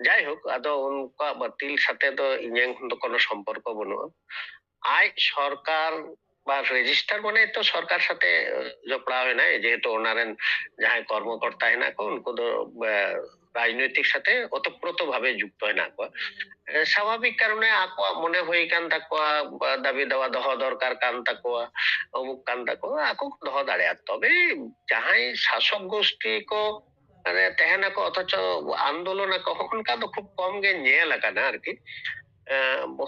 ᱡᱟᱭᱦᱳᱠ, ᱟᱫᱚ ᱩᱱᱠᱩᱣᱟᱜ ᱵᱟᱹᱛᱤᱞ ᱥᱟᱛᱮ ᱫᱚ ᱤᱧᱟᱹᱝ ᱫᱚ ᱠᱳᱱᱳ ᱥᱚᱢᱯᱚᱨᱠᱚ ᱵᱟᱹᱱᱩᱜᱼᱟ᱾ ᱟᱡ ᱥᱚᱨᱠᱟᱨ ᱵᱟ ᱨᱮᱡᱤᱥᱴᱟᱨ ᱢᱟᱱᱮ ᱛᱚ ᱥᱚᱨᱠᱟᱨ ᱥᱟᱛᱮ ᱡᱚᱯᱲᱟᱣ ᱮᱱᱟᱭ, ᱡᱮᱦᱮᱛᱩ ᱚᱱᱟ ᱨᱮᱱ ᱡᱟᱦᱟᱸᱭ ᱠᱚᱨᱢᱚᱠᱚᱨᱛᱟ ᱦᱮᱱᱟᱜ ᱠᱚ, ᱩᱱᱠᱩ ᱫᱚ, ᱮ, ᱨᱟᱡᱽᱱᱳᱭᱛᱤᱠ ᱥᱟᱛᱮ ᱳᱛᱚᱯᱨᱳᱛᱚ ᱵᱷᱟᱵᱮ ᱡᱩᱠᱛᱚ ᱦᱮᱱᱟᱜ ᱠᱚᱣᱟ᱾ ᱮ, ᱥᱟᱵᱷᱟᱵᱤᱠ ᱠᱟᱨᱚᱱᱮ ᱟᱠᱚᱣᱟᱜ ᱢᱚᱱᱮ ᱦᱩᱭ ᱠᱟᱱ ᱛᱟᱠᱚᱣᱟ, ᱵᱟ, ᱫᱟᱹᱵᱤ ᱫᱟᱣᱟ ᱫᱚᱦᱚ ᱫᱚᱨᱠᱟᱨ ᱠᱟᱱ ᱛᱟᱠᱚᱣᱟ, ᱚᱢᱩᱠ ᱠᱟᱱ ᱛᱟᱠᱚᱣᱟ, ᱟᱠᱚ ᱠᱚ ᱫᱚᱦᱚ ᱫᱟᱲᱮᱭᱟᱜᱼᱟ᱾ ᱛᱚᱵᱮ ᱡᱟᱦᱟᱸᱭ ᱥᱟᱥᱚᱠ ᱜᱳᱥᱴᱤ ᱠᱚ, ᱢᱟᱱᱮ, ᱛᱟᱦᱮᱱᱟᱠᱚ ᱚᱛᱷᱚᱪᱚ ᱟᱱᱫᱳᱞᱚᱱ ᱟᱠᱚ, ᱦᱚᱸᱜᱼᱚ ᱱᱚᱝᱠᱟ ᱫᱚ ᱠᱷᱩᱵ ᱠᱚᱢ ᱜᱮ ᱧᱮᱞ ᱟᱠᱟᱱᱟ ᱟᱨᱠᱤ᱾ ᱮ,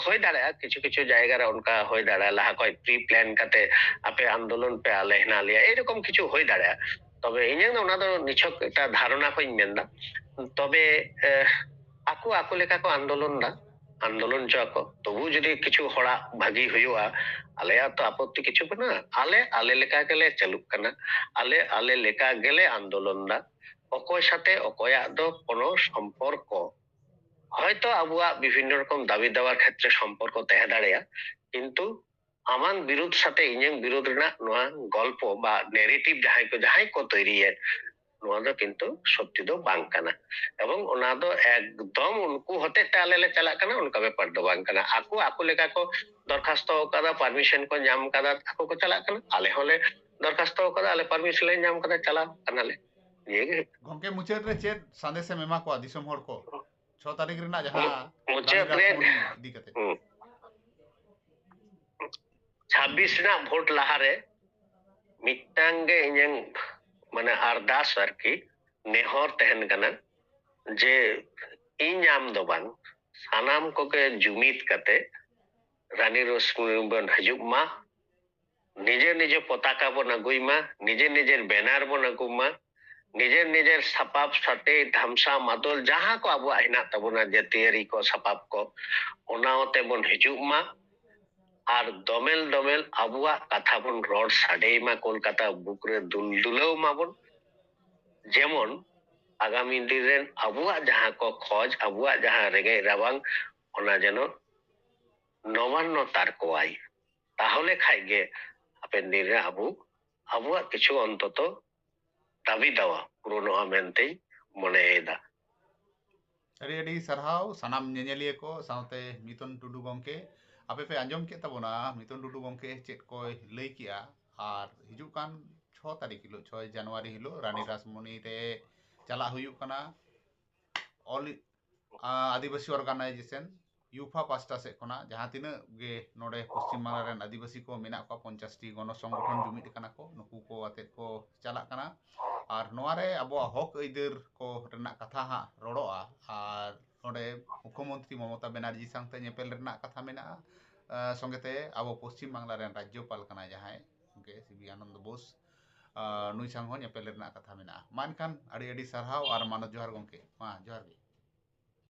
ᱦᱩᱭ ᱫᱟᱲᱮᱭᱟᱜᱼᱟ, ᱠᱤᱪᱷᱩ ᱠᱤᱪᱷᱩ ᱡᱟᱭᱜᱟ ᱨᱮ ᱚᱱᱠᱟ ᱦᱩᱭ ᱫᱟᱲᱮᱭᱟᱜᱼᱟ, ᱞᱟᱦᱟ ᱠᱷᱚᱱ ᱯᱨᱤ ᱯᱞᱟᱱ ᱠᱟᱛᱮ ᱟᱯᱮ ᱟᱱᱫᱳᱞᱚᱱ ᱯᱮ, ᱟᱞᱮ ᱦᱮᱱᱟᱜ ᱞᱮᱭᱟ, ᱮᱭᱨᱚᱠᱚᱢ ᱠᱤᱪᱷᱩ ᱦᱩᱭ ᱫᱟᱲᱮᱭᱟᱜᱼᱟ᱾ ᱛᱚᱵᱮ ᱤᱧᱟᱹᱝ ᱫᱚ ᱚᱱᱟ ᱫᱚ ᱱᱤᱪᱷᱚᱠ ᱮᱴᱟ ᱫᱷᱟᱨᱚᱱᱟ ᱠᱷᱚᱱ ᱤᱧ ᱢᱮᱱᱫᱟ᱾ ᱛᱚᱵᱮ, ᱮ, ᱟᱠᱚ ᱟᱠᱚ ᱞᱮᱠᱟ ᱠᱚ ᱟᱱᱫᱳᱞᱚᱱ ᱫᱟ, ᱟᱱᱫᱳᱞᱚᱱ ᱪᱚ ᱟᱠᱚ, ᱛᱚᱵᱩ ᱡᱩᱫᱤ ᱠᱤᱪᱷᱩ ᱦᱚᱲᱟᱜ ᱵᱷᱟᱹᱜᱤ ᱦᱩᱭᱩᱜᱼᱟ, ᱟᱞᱮᱭᱟᱜ ᱛᱚ ᱟᱯᱚᱛᱛᱤ ᱠᱤᱪᱷᱩ ᱵᱟᱹᱱᱩᱜᱼᱟ᱾ ᱟᱞᱮ ᱟᱞᱮ ᱞᱮᱠᱟ ᱜᱮᱞᱮ ᱪᱟᱹᱞᱩᱜ ᱠᱟᱱᱟ, ᱟᱞᱮ ᱟᱞᱮ ᱞᱮᱠᱟ ᱜᱮᱞᱮ ᱟᱱᱫᱳᱞᱚᱱ ᱫᱟ᱾ ᱚᱠᱚᱭ ᱥᱟᱛᱮ ᱚᱠᱚᱭᱟᱜ ᱫᱚ ᱠᱳᱱᱳ ᱥᱚᱢᱯᱚᱨᱠᱚ, ᱦᱚᱭᱛᱚ ᱟᱵᱚᱣᱟᱜ ᱵᱤᱵᱷᱤᱱᱱᱚ ᱨᱚᱠᱚᱢ ᱫᱟᱹᱵᱤ ᱫᱟᱣᱟ ᱠᱷᱮᱛᱨᱮ ᱥᱚᱢᱯᱚᱨᱠᱚ ᱛᱟᱦᱮᱸ ᱫᱟᱲᱮᱭᱟᱜᱼᱟ, ᱠᱤᱱᱛᱩ ᱟᱢᱟᱝ ᱵᱤᱨᱩᱫᱷ ᱥᱟᱛᱮ ᱤᱧᱟᱹᱝ ᱵᱤᱨᱩᱫᱷ ᱨᱮᱱᱟᱜ ᱱᱚᱣᱟ ᱜᱚᱞᱯᱚ ᱵᱟ ᱱᱮᱨᱮᱴᱤᱵᱷ ᱡᱟᱦᱟᱸᱭ ᱠᱚ, ᱡᱟᱦᱟᱸᱭ ᱠᱚ ᱛᱳᱭᱨᱤᱭᱮᱫ, ᱱᱚᱣᱟ ᱫᱚ ᱠᱤᱱᱛᱩ ᱥᱚᱛᱭᱚ ᱫᱚ ᱵᱟᱝ ᱠᱟᱱᱟ᱾ ᱮᱵᱚᱝ ᱚᱱᱟ ᱫᱚ ᱮᱠᱫᱚᱢ ᱩᱱᱠᱩ ᱦᱚᱛᱮᱡ ᱛᱮ ᱟᱞᱮ ᱞᱮ ᱪᱟᱞᱟᱜ ᱠᱟᱱᱟ, ᱚᱱᱠᱟ ᱵᱮᱯᱟᱨ ᱫᱚ ᱵᱟᱝ ᱠᱟᱱᱟ᱾ ᱟᱠᱚ ᱟᱠᱚ ᱞᱮᱠᱟ ᱠᱚ ᱫᱚᱨᱠᱷᱟᱥᱛᱚ ᱟᱠᱟᱫᱟ, ᱯᱟᱨᱢᱤᱥᱚᱱ ᱠᱚ ᱧᱟᱢ ᱠᱟᱫᱟ, ᱟᱠᱚ ᱠᱚ ᱪᱟᱞᱟᱜ ᱠᱟᱱᱟ᱾ ᱟᱞᱮ ᱦᱚᱸᱞᱮ ᱫᱚᱨᱠᱷᱟᱥᱛᱚ ᱟᱠᱟᱫᱟ, ᱟᱞᱮ ᱯᱟᱨᱢᱤᱥᱚᱱ ᱞᱮ ᱧᱟᱢ ᱠᱟᱫᱟ, ᱪᱟᱞᱟᱣ ᱠᱟᱱᱟᱞᱮ᱾ ᱱᱤᱭᱟᱹ ᱜᱮ ᱦᱩᱭᱩᱜ ᱠᱟᱱᱟ᱾ ᱜᱚᱢᱠᱮ, ᱢᱩᱪᱟᱹᱫ ᱨᱮ ᱪᱮᱫ ᱥᱟᱸᱫᱮᱥ ᱮᱢ ᱮᱢᱟ ᱠᱚᱣᱟ ᱫᱤᱥᱚᱢ ᱦᱚᱲ ᱠᱚ? ᱪᱷᱚ ᱛᱟᱹᱨᱤᱠᱷ ᱨᱮᱱᱟᱜ ᱡᱟᱦᱟᱸ ᱢᱩᱪᱟᱹᱫ ᱨᱮ ᱤᱫᱤ ᱠᱟᱛᱮ᱾ ᱦᱩᱸ᱾ ᱪᱷᱟᱵᱵᱤᱥ ᱨᱮᱱᱟᱜ ᱵᱷᱳᱴ ᱞᱟᱦᱟᱨᱮ ᱢᱤᱫᱴᱟᱝ ᱜᱮ ᱤᱧᱟᱹᱝ, ᱢᱟᱱᱮ, ᱟᱨᱫᱟᱥ ᱟᱨᱠᱤ, ᱱᱮᱦᱚᱨ ᱛᱟᱦᱮᱱ ᱠᱟᱱᱟ ᱡᱮ ᱤᱧ ᱟᱢ ᱫᱚ ᱵᱟᱝ, ᱥᱟᱱᱟᱢ ᱠᱚᱜᱮ ᱡᱩᱢᱤᱫ ᱠᱟᱛᱮ ᱨᱟᱱᱤ ᱨᱚᱥᱢᱩᱱᱤ ᱵᱚᱱ ᱦᱤᱡᱩᱜ ᱢᱟ, ᱱᱤᱡᱮᱨ ᱱᱤᱡᱮᱨ ᱯᱚᱛᱟᱠᱟ ᱵᱚᱱ ᱟᱹᱜᱩᱭ ᱢᱟ, ᱱᱤᱡᱮᱨ ᱱᱤᱡᱮᱨ ᱵᱮᱱᱟᱨ ᱵᱚᱱ ᱟᱹᱜᱩ ᱢᱟ, ᱱᱤᱡᱮᱨ ᱱᱤᱡᱮᱨ ᱥᱟᱯᱟᱵ, ᱥᱟᱛᱮ, ᱫᱷᱟᱢᱥᱟ, ᱢᱟᱫᱚᱞ, ᱡᱟᱦᱟᱸ ᱠᱚ ᱟᱵᱚᱣᱟᱜ ᱦᱮᱱᱟᱜ ᱛᱟᱵᱚᱱᱟ, ᱡᱟᱹᱛᱤᱭᱟᱹᱨᱤ ᱠᱚ, ᱥᱟᱯᱟᱵ ᱠᱚ, ᱚᱱᱟ ᱟᱛᱮ ᱵᱚᱱ ᱦᱤᱡᱩᱜ ᱢᱟ᱾ ᱟᱨ ᱫᱚᱢᱮᱞ ᱫᱚᱢᱮᱞ ᱟᱵᱚᱣᱟᱜ ᱠᱟᱛᱷᱟ ᱵᱚᱱ ᱨᱚᱲ ᱥᱟᱰᱮᱭ ᱢᱟ, ᱠᱳᱞᱠᱟᱛᱟ ᱵᱩᱠ ᱨᱮ ᱫᱩᱞ ᱫᱩᱞᱟᱹᱣ ᱢᱟᱵᱚᱱ᱾ ᱡᱮᱢᱚᱱ ᱟᱜᱟᱢᱤ ᱫᱤᱱ ᱨᱮᱱ ᱟᱵᱚᱣᱟᱜ ᱡᱟᱦᱟᱸ ᱠᱚ ᱠᱷᱚᱡᱽ, ᱟᱵᱚᱣᱟᱜ ᱡᱟᱦᱟᱸ ᱨᱮᱸᱜᱮᱡ ᱨᱟᱵᱟᱝ, ᱚᱱᱟ ᱡᱮᱱᱚ ᱱᱚᱵᱟᱱᱱᱚ ᱛᱟᱨ ᱠᱚᱣᱟᱭ᱾ ᱛᱟᱦᱚᱞᱮ ᱠᱷᱟᱡ ᱜᱮ ᱦᱟᱯᱮᱱ ᱫᱤᱱ ᱨᱮ ᱟᱵᱚ ᱟᱵᱚᱣᱟᱜ ᱠᱤᱪᱷᱩ ᱚᱱᱛᱚᱛᱚ ᱫᱟᱹᱵᱤ ᱫᱟᱣᱟ ᱯᱩᱨᱚᱱᱚᱜᱼᱟ ᱢᱮᱱᱛᱮᱧ ᱢᱚᱱᱮᱭᱮᱫᱟ᱾ ᱟᱹᱰᱤ ᱟᱹᱰᱤ ᱥᱟᱨᱦᱟᱣ ᱥᱟᱱᱟᱢ ᱧᱮᱧᱮᱞᱤᱭᱟᱹ ᱠᱚ ᱥᱟᱶᱛᱮ ᱢᱤᱛᱚᱱ ᱴᱩᱰᱩ ᱜᱚᱢᱠᱮ, ᱟᱯᱮ ᱯᱮ ᱟᱸᱡᱚᱢ ᱠᱮᱫ ᱛᱟᱵᱚᱱᱟ ᱢᱤᱛᱚᱱ ᱴᱩᱰᱩ ᱜᱚᱢᱠᱮ ᱪᱮᱫ ᱠᱚᱭ ᱞᱟᱹᱭ ᱠᱮᱜᱼᱟ᱾ ᱟᱨ ᱦᱤᱡᱩᱜ ᱠᱟᱱ ᱪᱷᱚ ᱛᱟᱹᱨᱤᱠᱷ ᱦᱤᱞᱳᱜ, ᱪᱷᱚᱭ ᱡᱟᱱᱩᱣᱟᱨᱤ ᱦᱤᱞᱳᱜ ᱨᱟᱱᱤ ᱨᱟᱥᱢᱚᱱᱤ ᱨᱮ ᱪᱟᱞᱟᱜ ᱦᱩᱭᱩᱜ ᱠᱟᱱᱟ᱾ All, ᱟ, ᱟᱹᱫᱤᱵᱟᱹᱥᱤ organization, ᱭᱩᱯᱷᱟ ᱯᱟᱥᱴᱟ ᱥᱮᱫ ᱠᱷᱚᱱᱟᱜ ᱡᱟᱦᱟᱸ ᱛᱤᱱᱟᱹᱜ ᱜᱮ ᱱᱚᱰᱮ ᱯᱚᱥᱪᱤᱢ ᱵᱟᱝᱞᱟ ᱨᱮᱱ ᱟᱹᱫᱤᱵᱟᱹᱥᱤ ᱠᱚ ᱢᱮᱱᱟᱜ ᱠᱚᱣᱟ, ᱯᱚᱧᱪᱟᱥ ᱴᱤ ᱜᱚᱱᱚ ᱥᱚᱝᱜᱚᱴᱷᱚᱱ ᱡᱩᱢᱤᱫ ᱟᱠᱟᱱᱟ ᱠᱚ, ᱱᱩᱠᱩ ᱠᱚ ᱟᱛᱮᱫ ᱠᱚ ᱪᱟᱞᱟᱜ ᱠᱟᱱᱟ᱾ ᱟᱨ ᱱᱚᱣᱟ ᱨᱮ ᱟᱵᱚᱣᱟᱜ ᱦᱚᱠ ᱟᱹᱭᱫᱟᱹᱨ ᱠᱚ ᱨᱮᱱᱟᱜ ᱠᱟᱛᱷᱟ ᱦᱟᱸᱜ ᱨᱚᱲᱚᱜᱼᱟ᱾ ᱟᱨ ᱱᱚᱰᱮ ᱢᱩᱠᱷᱭᱚᱢᱚᱱᱛᱨᱤ ᱢᱚᱢᱚᱛᱟ ᱵᱮᱱᱟᱨᱡᱤ ᱥᱟᱶᱛᱮ ᱧᱮᱯᱮᱞ ᱨᱮᱱᱟᱜ ᱠᱟᱛᱷᱟ ᱢᱮᱱᱟᱜᱼᱟ᱾ ᱟ, ᱥᱚᱸᱜᱮᱛᱮ ᱟᱵᱚ ᱯᱚᱥᱪᱤᱢ ᱵᱟᱝᱞᱟ ᱨᱮᱱ ᱨᱟᱡᱽᱡᱚᱯᱟᱞ ᱠᱟᱱᱟᱭ ᱡᱟᱦᱟᱸᱭ, ᱜᱚᱢᱠᱮ ᱥᱤ ᱵᱤ ᱟᱱᱚᱱᱫᱚ ᱵᱳᱥ, ᱟ, ᱱᱩᱭ ᱥᱟᱶ ᱦᱚᱸ ᱧᱮᱯᱮᱞ ᱨᱮᱱᱟᱜ ᱠᱟᱛᱷᱟ ᱢᱮᱱᱟᱜᱼᱟ᱾ ᱢᱟ ᱮᱱᱠᱷᱟᱱ ᱟᱹᱰᱤ ᱟᱹᱰᱤ ᱥᱟᱨᱦᱟᱣ ᱟᱨ ᱢᱟᱱᱚᱛ ᱡᱚᱦᱟᱨ ᱜᱚᱢᱠᱮ᱾ ᱢᱟ ᱡᱚᱦᱟᱨ ᱜᱮ᱾